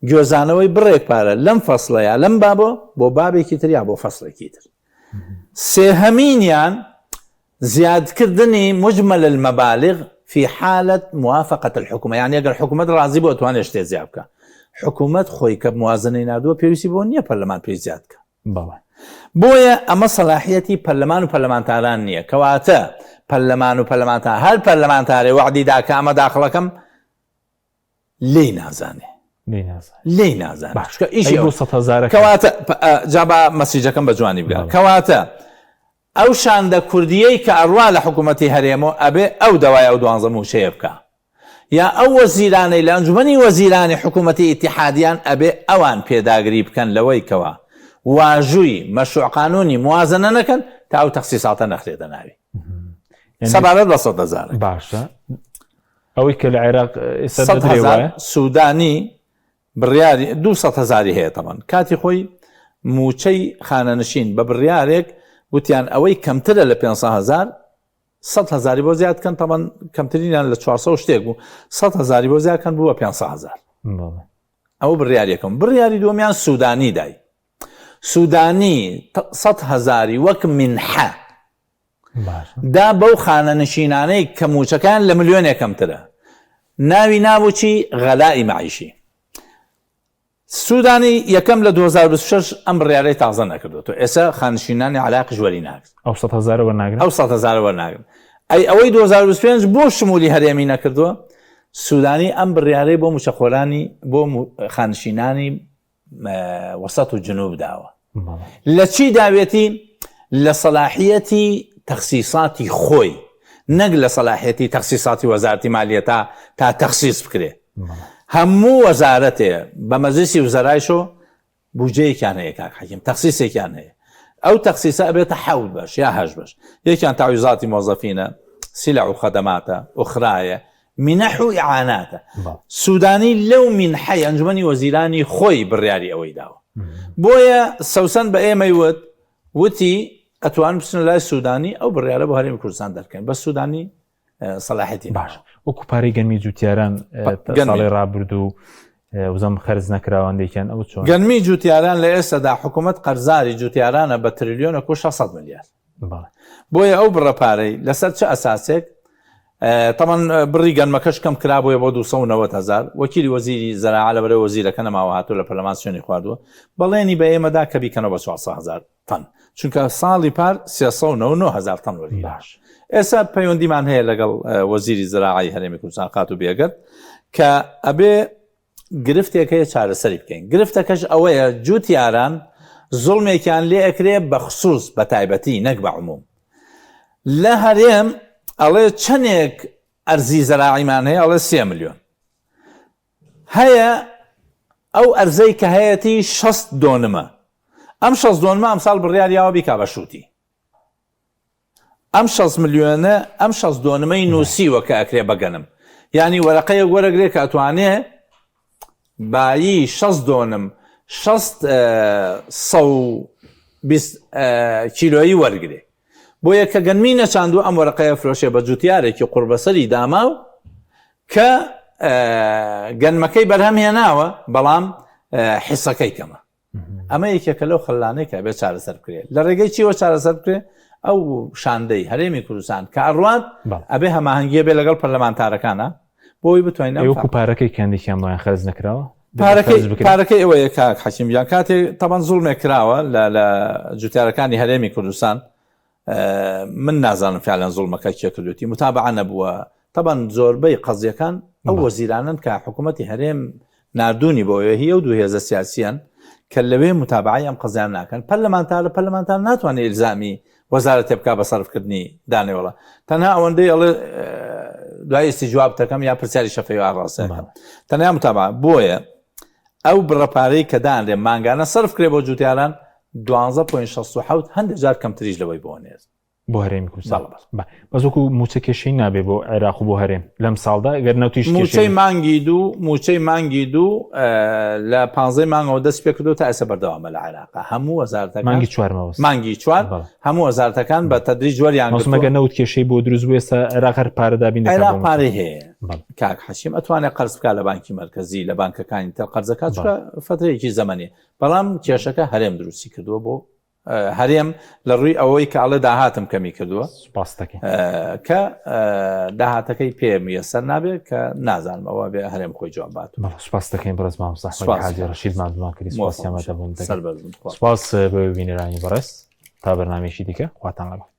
گوێزانەوەی بڕێک پارە لەم فەسڵە یا لەم بابە بۆ بابێکی تر یا بۆ فەسڵێکی تر. سێهەمینیان زیادکردنی مجمل المبالغ فی حالە موافقە الحکومە یانی ئەگەر حکومەت ڕازی بوو ئەتوانێت شتێ زیاد بکا حکومەت خۆی کە موازنەی ناردووە پێویستی بۆ نییە پەرلەمان پێی زیاد کە
بەڵێ
بۆیە ئەمە سەلاحیەتی پەرلەمان و پەرلەمانتاران نییە کەواتە پەرلەمان و پەرلەمانتار هەر پەرلەمانتارێ وەعدی دا کە ئەمە داخڵەکەم لێی نازانێ
لێی نازانێ
لێی نازانێ
باش
چونکە ئیشی
ئەی
ئەو
بۆ 100 هەزارەکە
کەواتە پ- ئە، جا با مەسیجەکەم بە جوانی بگا
بەڵێ.
کەواتە ئەو شاندە کوردیەی کە ئەڕوا لە حکوومەتی هەرێمۆ ئەبێ ئەو دەوای ئەو دوانزە مووچەیە بکا یا ئەو وەزیرانەی لە ئەنجومەنی وەزیرانی حکوومەتی ئیتیحادیان ئەبێ ئەوان پێداگری بکەن لەوەی کەوا واژووی مەشروع قانوونی موازنە نەکەن تا ئەو تەخسیساتە نەخرێتە ناوی سەبارەت بە 100 هەزارەکە.
باشە ئەوەی کە لە عێراق ئێستا دەدرێ وایە؟
سودانی. بڕیاری 200 هەزاری هەیە تەمان کاتی خۆی موچەی خانەنشین بە بڕیارێک وتیان ئەوەی کەمترە لە 500 هەزار 100 هەزاری بۆ زیاد کەن تەمان کەمترینیان لە 400 شتێک بوو 100 هەزاری بۆ زیاد کەن بووە 500 هەزار ئەوە بڕیاری یەکەم بڕیاری دووەمیان سوودانی دای سوودانی 100 هەزاری وەک منحە دا بەو خانەنشینانەی کە مووچەکەیان لە ملیۆنێک کەمترە. ناوی نابوو چی؟ غەلائی مەعیشی. سوودانی یەکەم لە 2026 ئەم بڕیارەی تازە نەکردووەتەوە. ئێستا خانشینانی عێراقیش وەری ناگرن.
ئەو سەد هەزارە وەرناگرن؟
ئەو سەد هەزارە وەرناگرن. ئەی ئەوەی 2025 بۆ شمولی هەرێمی نەکردووە؟ سوودانی ئەم بڕیارەی بۆ مووچەخۆرانی بۆ خانشینانی وەسەت و جنوب داوە لە چی داوێتی لە سەلاحیەتی تەخسیساتی خۆی نەک لە سەلاحیەتی تەخسیساتی وەزارتی مالیەتا تا تەخسیس بکرێ هەموو وەزارەتێ بە مەجلیسی وزەرایشۆ بودجەیەکیان هەیە کاک حەکیم تەخسیسێکیان هەیە ئەو تەخسیسە ئەبێتە حەوت بەش یا هەشت بەش یەکیان تەعویزاتی مۆزەفینە سلع و خەدەماتە ئوخرایە مینەح و ئیعاناتە. سودانی لەو مینحەی ئەنجومەنی وەزیرانی خۆی بڕیاری ئەوەی داوە. بۆیە سەوسەن بە ئێمەی وت، وتی ئەتوانن بچنە لای سودانی ئەو بڕیارە بۆ هەرێمی کوردستان دەرکەن، بەس سودانی سەلاحیەتی نەبوو.
باشە وەکو پارەی گەنمی جوتیاران ساڵی ڕابردوو وزەم خەرج نەکراوە هەندێکیان ئەو چۆن؟
گەنمی جوتیاران لە ئێستادا حکوومەت قەرزاری جوتیارانە بە ترلیۆنێک و 600 ملیار. بۆیە ئەو بڕە پارەی لەسەر چ ئەساسێک تەمان بڕی گەنمەکەش کەم کرابووە بۆ 290 هزار وەکیلی وەزیری زەراعە لە بەرەی وەزیرەکە نەماوە هاتوو لە پەرلەمان سوێنی خواردووە بەڵێنی بە ئێمەدا کە بیکەنەوە بە 400 هزار تەن چونکە ساڵی پار 399 هزار تەن وەرگیرا
باش
ئێستا پەیوەندیمان هەیە لەگەڵ وەزیری زراعی هەرێمی کوردستان خاتوو بێگەرد کە ئەبێ گرفتێک هەیە چارەسەری بکەین گرفتەکەش ئەوەیە جوتیاران زوڵمێکیان لێ ئەکرێ بە خسوس بە تایبەتی نەک بە عموم لە هەرێم ئەڵێ چەندێک ئەرزی زەراعیمان هەیە ئەڵێ سێ ملیۆن هەیە ئەو ئەرزەی کە هەیەتی 6 دۆنمە ئەم 6 دۆنمە ئەمساڵ بڕیار یاوە بیکا بە شووتی ئەم شەست ملیۆنە ئەم شەست دۆنمەی نووسیوە کە ئەکرێ بە گەنم یانی وەرەقەیەک وەرەگرێ کە ئەتوانێ بایی شەست دۆنم شەست سە و بیست کیلۆیی وەرگرێ بۆیە کە گەنمی نەچاندووە ئەم وەرەقەیە فرۆشێ بە جوتیارێکی قوڕبەسەری داماو کە گەنمەکەی بەرهەم هێناوە بەڵام حیسەکەی کەمە ئەمە یەکێکە لەو خەلانەی کە ئەبێت چارەسەر بکرێت لە ڕێگەی چیوە چارەسەر بکرێت ئەو شاندەی هەرێمی کوردستان کە ئەڕوات ئەبێ هەماهەنگیە بێ لەگەڵ پەرلەمانتارەکانە بۆی بتوانین
وەکو پارەکەی کەندێکیان بۆیان خەرج نەکراوە
پارەکەی ئەوەیە کاک حەکیم گیان کاتێ تەبەن زوڵمێک کراوە لە جوتیارەکانی هەرێمی کوردستان من نازانم فعلەن زوڵمەکە کێ کردوێتی متابعە نەبووە تەبەن زۆربەی قەزیەکان ئەو وەزیرانن کە حکوومەتی هەرێم ناردوونی بۆ ئەوێ هی ئەو دوو هێزە سیاسیان کە لەوێ متابعەی ئەم قەزیان ناکەن پەرلەمانتارە پەرلەمانتار ناتوانێت ئیلزامی وەزارەتێ بکا بە سەرفکردنی دانێوەڵە تەنها ئەوەندەی ئەڵێ دوای ئیستیجواب دەکەم یا پرسیاری شەفەی ئاڕاستەکەم تەنیا متابعە بۆیە ئەو بڕە پارەی کە دانرێ مانگانە سەرف کرێ بۆ جوتیاران 12.67 هەندێک جار کەمتریش لەوەی بۆ نێرد
بۆ هەرێمی کوردستان بەڵێ بەس وەکو موچە کێشەی نابێ بۆ عێراق و بۆ هەرێم لەم ساڵدا گەر نەوتیش
موچەی مانگی دوو موچەی مانگی دوو لە پانزەی مانگەوە دەست پێ کردو تا ئێستا بەردەوامە لە عێراق هەموو وەزارەتەکان
مانگی چوار مەبەست
مانگی چوار هەموو وەزارەتەکان بە تەدریج وەریان
گرتووە. مەگەر نەوت کێشەی بۆ دروست بوو ئێستا عێراق هەر پارە دابین دەکات
عێراق پارەی هەیە کاک حەشیم ئەتوانێت قەرز بکات لە بانکی مەرکەزی لە بانکەکانی تر قەرزەکات چونکە فترەیەکی زەمەنیە بەڵام کێشەکە هەرێم دروستی کردووە بۆ هەرێم لە ڕووی ئەوەی کە ئەڵێ داهاتم کەمی کردووە
سوپاس دەکەین
کە داهاتەکەی پێ میسەر نابێت کە نازانم ئەوە بێ هەرێم خۆی جواب بات
سوپاس دەکەین بەڕێز مامۆستا ئەحمەدی حاجی ڕەشید ماندوومان کردی سوپاسیان بەتەبوون سوپاس بۆ بینەرانی بەڕێز تا بەرنامەیەکی دیکە خواتان لەگەڵ.